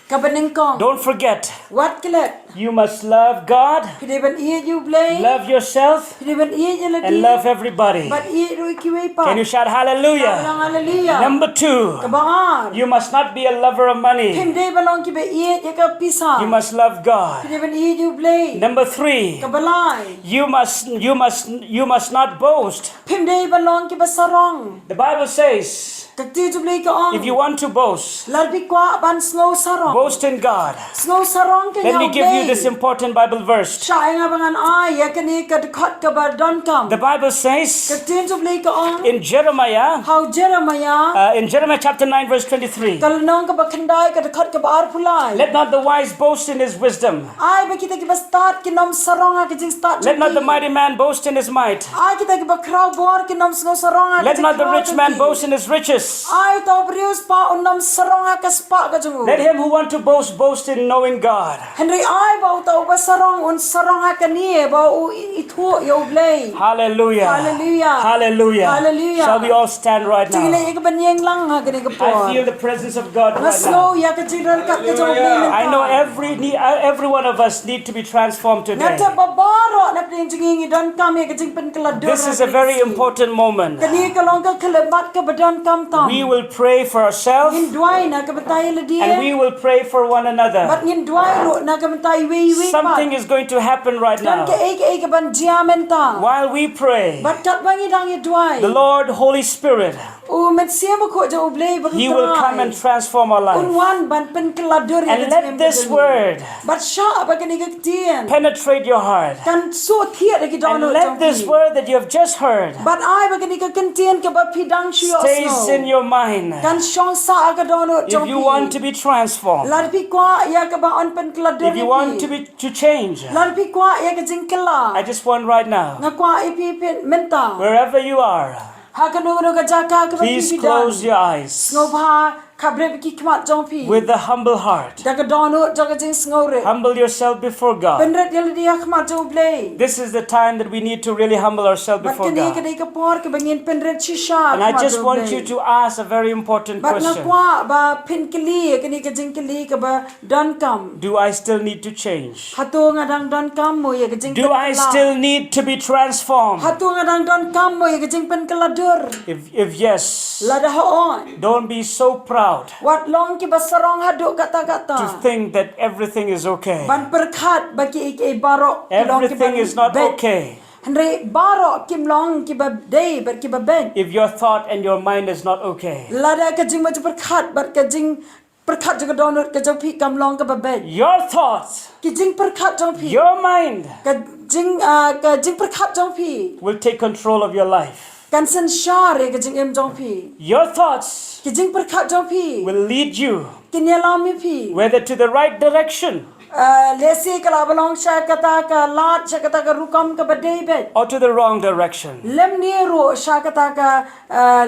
Kaba nyngkong. Don't forget. Wat klet. You must love God. Phi dei ban ïeit ïa U Blei. Love yourself. Phi dei ban ïeit ïa lade. And love everybody. Bad ïeit ruh ïa kiwei pat. Can you shout hallelujah? Phi lah ban ong hallelujah. Number two. Kaba ar. You must not be a lover of money. Phim dei ban long kiba ïeit ïa ka pisa. You must love God. Phi dei ban ïeit ïa U Blei. Number three. Kaba lai. You must, you must, you must not boast. Phim dei ban long kiba sarong. The Bible says, ka ktien U Blei ka ong, if you want to boast, lada phi kwah ban sngew sarong, boast in God. Sngew sarong kein ha U Blei. Let me give you this important Bible verse. Shah ïa nga ba ngan ai ïa kane ka dkhot kaba donkam. The Bible says, ka ktien U Blei ka ong, in Jeremiah, ha u Jeremiah, uh, in Jeremiah chapter nine, verse twenty-three, ka lynnong kaba khyndai ka dkhot kaba arphew lai. Let not the wise boast in his wisdom. Ai ba kita kiba stad kin ym sarong ha ka jingstad jong ki. Let not the mighty man boast in his might. Ai kita kiba khraw bor kin ym sngew sarong ha ka jingkhraw jong ki. Let not the rich man boast in his riches. Ai uta u briew spah un ym sarong ha ka spah ka jong u. Let him who want to boast boast in knowing God. Hynrei ai ba uta uba sarong un sarong ha kane ba u i-, ithuh ïa U Blei. Hallelujah. Hallelujah. Hallelujah. Hallelujah. Shall we all stand right now? To ngin ïa ka ban ïeng lang ha kane ka por. I feel the presence of God right now. Nga sngew ïa ka jingryngkat ka jong U Blei mynta. I know every ne-, uh, every one of us need to be transformed today. Nga tip ba baroh na pdeng jong ngi ngi donkam ïa ka jingpynkylla dur. This is a very important moment. Kane ka long ka khyllipmat kaba donkam tam. We will pray for ourselves. Ngin duwai na ka bynta ïa lade. And we will pray for one another. Bad ngin duwai ruh na ka bynta iwei ïa iwei pat. Something is going to happen right now. Don kaei kaei ka ban jia mynta. While we pray, bad katba ngi dang ïa duwai, the Lord, Holy Spirit, U Mynsiem Bakhuid jong U Blei ba He will come and transform our life. Un wan ban pynkylla dur ïa ka jingim ka jong ngi. And let this word Bad shah ba kane ka ktien penetrate your heart. Kan suk thiah ïa ki dohnud jong phi. And let this word that you have just heard Bad ai ba kane ka ktien kaba phi dang shu ïohsngew stays in your mind. Kan shong sah ha ka dohnud jong phi. If you want to be transformed, lada phi kwah ïa kaba yn pynkylla dur ïa phi, if you want to be to change, lada phi kwah ïa ka jingkylla, I just want right now, nga kwah ïa phi phin mynta, wherever you are, ha kano kano ka jaka kaba phi don, please close your eyes. Sngewbha khapbrip ki khmat jong phi. With a humble heart. Da ka dohnud, da ka jingsngewrit. Humble yourself before God. Pynrit ïa lade ha khmat jong U Blei. This is the time that we need to really humble ourselves before God. Bad kane ka dei ka por kaba ngin pynrit shisha ha khmat jong U Blei. And I just want you to ask a very important question. Bad nga kwah ba phin kylli ïa kane ka jingkylli kaba donkam. Do I still need to change? Hato nga dang donkam mo ïa ka jingpynkylla? Do I still need to be transformed? Hato nga dang donkam mo ïa ka jingpynkylla dur? If, if yes, lada hooid, don't be so proud, wat long kiba sarong haduh katta katta, to think that everything is okay. Ban pyrkhat ba kiei kiei baroh ki long kiba beit. Everything is not okay. Hynrei baroh kim long kiba dei bad kiba beit. If your thought and your mind is not okay, lada ka jingpyrkhat bad ka jing pyrkhat jong ka dohnud ka jong phi kam long kaba beit. Your thoughts, ki jingpyrkhat jong phi, your mind, ka jing, ah, ka jingpyrkhat jong phi will take control of your life. Kan synshar ïa ka jingim jong phi. Your thoughts, ki jingpyrkhat jong phi, will lead you, kin ïalam ïa phi, whether to the right direction, ah, lehse ka lah ban long sha kata ka lad, sha kata ka rukom kaba dei beit, or to the wrong direction, lymne ruh sha kata ka, ah,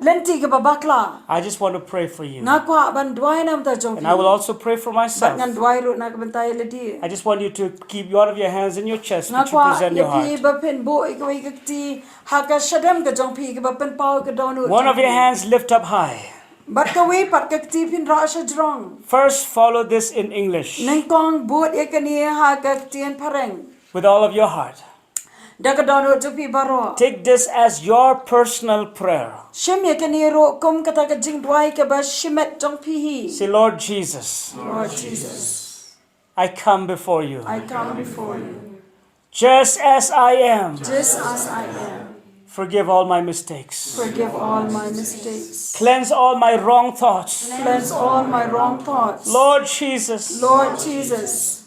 lynti kaba bakla. I just want to pray for you. Nga kwah ban duwai na ka bynta jong phi. And I will also pray for myself. Bad ngan duwai ruh na ka bynta ïa lade. I just want you to keep one of your hands in your chest, which you present your heart. Nga kwah ïa phi ba phin buh ïa kawei ka kti ha ka shadem ka jong phi kaba pynpaw ïa ka dohnud jong phi. One of your hands lift up high. Bad kawei pat ka kti phin rah sha jrong. First, follow this in English. Nyngkong bud ïa kane ha ka ktien phareng. With all of your heart. Da ka dohnud jong phi baroh. Take this as your personal prayer. Shim ïa kane ruh kum kata ka jingduwai kaba shimet jong phi hi. Say, Lord Jesus, Lord Jesus, I come before you. I come before you. Just as I am. Just as I am. Forgive all my mistakes. Forgive all my mistakes. Cleanse all my wrong thoughts. Cleanse all my wrong thoughts. Lord Jesus. Lord Jesus.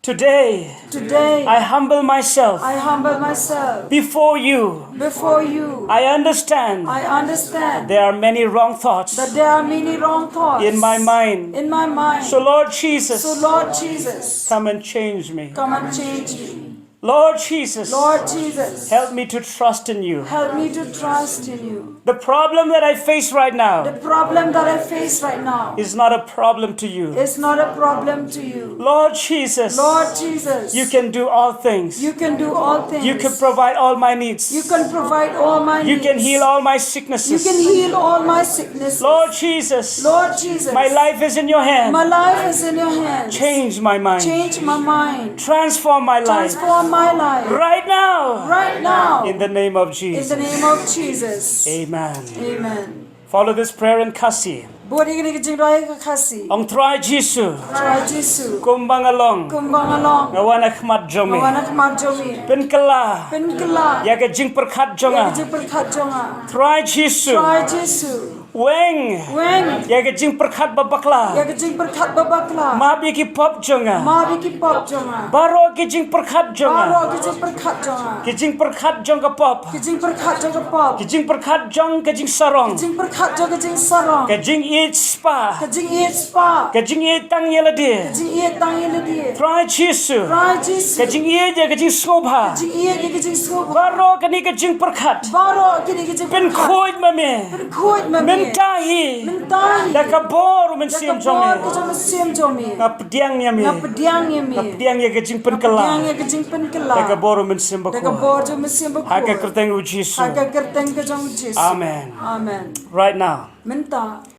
Today, today, I humble myself, I humble myself, before you. Before you. I understand, I understand, there are many wrong thoughts, that there are many wrong thoughts, in my mind, in my mind. So, Lord Jesus, so, Lord Jesus, come and change me. Come and change me. Lord Jesus, Lord Jesus, help me to trust in you. Help me to trust in you. The problem that I face right now, the problem that I face right now, is not a problem to you. Is not a problem to you. Lord Jesus, Lord Jesus, you can do all things. You can do all things. You can provide all my needs. You can provide all my needs. You can heal all my sicknesses. You can heal all my sicknesses. Lord Jesus, Lord Jesus, my life is in your hand. My life is in your hands. Change my mind. Change my mind. Transform my life. Transform my life. Right now. Right now. In the name of Jesus. In the name of Jesus. Amen. Amen. Follow this prayer in Khasi. Bud ïa kane ka jingduwai ha ka Khasi. Ong, Trai Jisu. Trai Jisu. Kumba nga long. Kumba nga long. Nga wan ha khmat jong me. Nga wan ha khmat jong me. Pynkylla. Pynkylla. Ïa ka jingpyrkhat jong nga. Ïa ka jingpyrkhat jong nga. Trai Jisu. Trai Jisu. Weng. Weng. Ïa ka jingpyrkhat ba bakla. Ïa ka jingpyrkhat ba bakla. Map ïa ki pop jong nga. Map ïa ki pop jong nga. Baroh ki jingpyrkhat jong nga. Baroh ki jingpyrkhat jong nga. Ki jingpyrkhat jong ka pop. Ki jingpyrkhat jong ka pop. Ki jingpyrkhat jong ka jingsarong. Ki jingpyrkhat jong ka jingsarong. Ka jingïeit spah. Ka jingïeit spah. Ka jingïeit tang ïa lade. Ka jingïeit tang ïa lade. Trai Jisu. Trai Jisu. Ka jingïeit ïa ka jingsngewbha. Ka jingïeit ïa ka jingsngewbha. Baroh kine ki jingpyrkhat. Baroh kine ki jingpyrkhat. Pynkhuid ma me. Pynkhuid ma me. Mynta hi. Mynta hi. Da ka bor u Mynsiem jong me. Da ka bor ka jong u Mynsiem jong me. Nga pdiang ïa me. Nga pdiang ïa me. Nga pdiang ïa ka jingpynkylla. Nga pdiang ïa ka jingpynkylla. Da ka bor u Mynsiem Bakhuid. Da ka bor jong u Mynsiem Bakhuid. Ha ka kyrteng u Jisu. Ha ka kyrteng ka jong u Jisu. Amen. Amen. Right now. Mynta.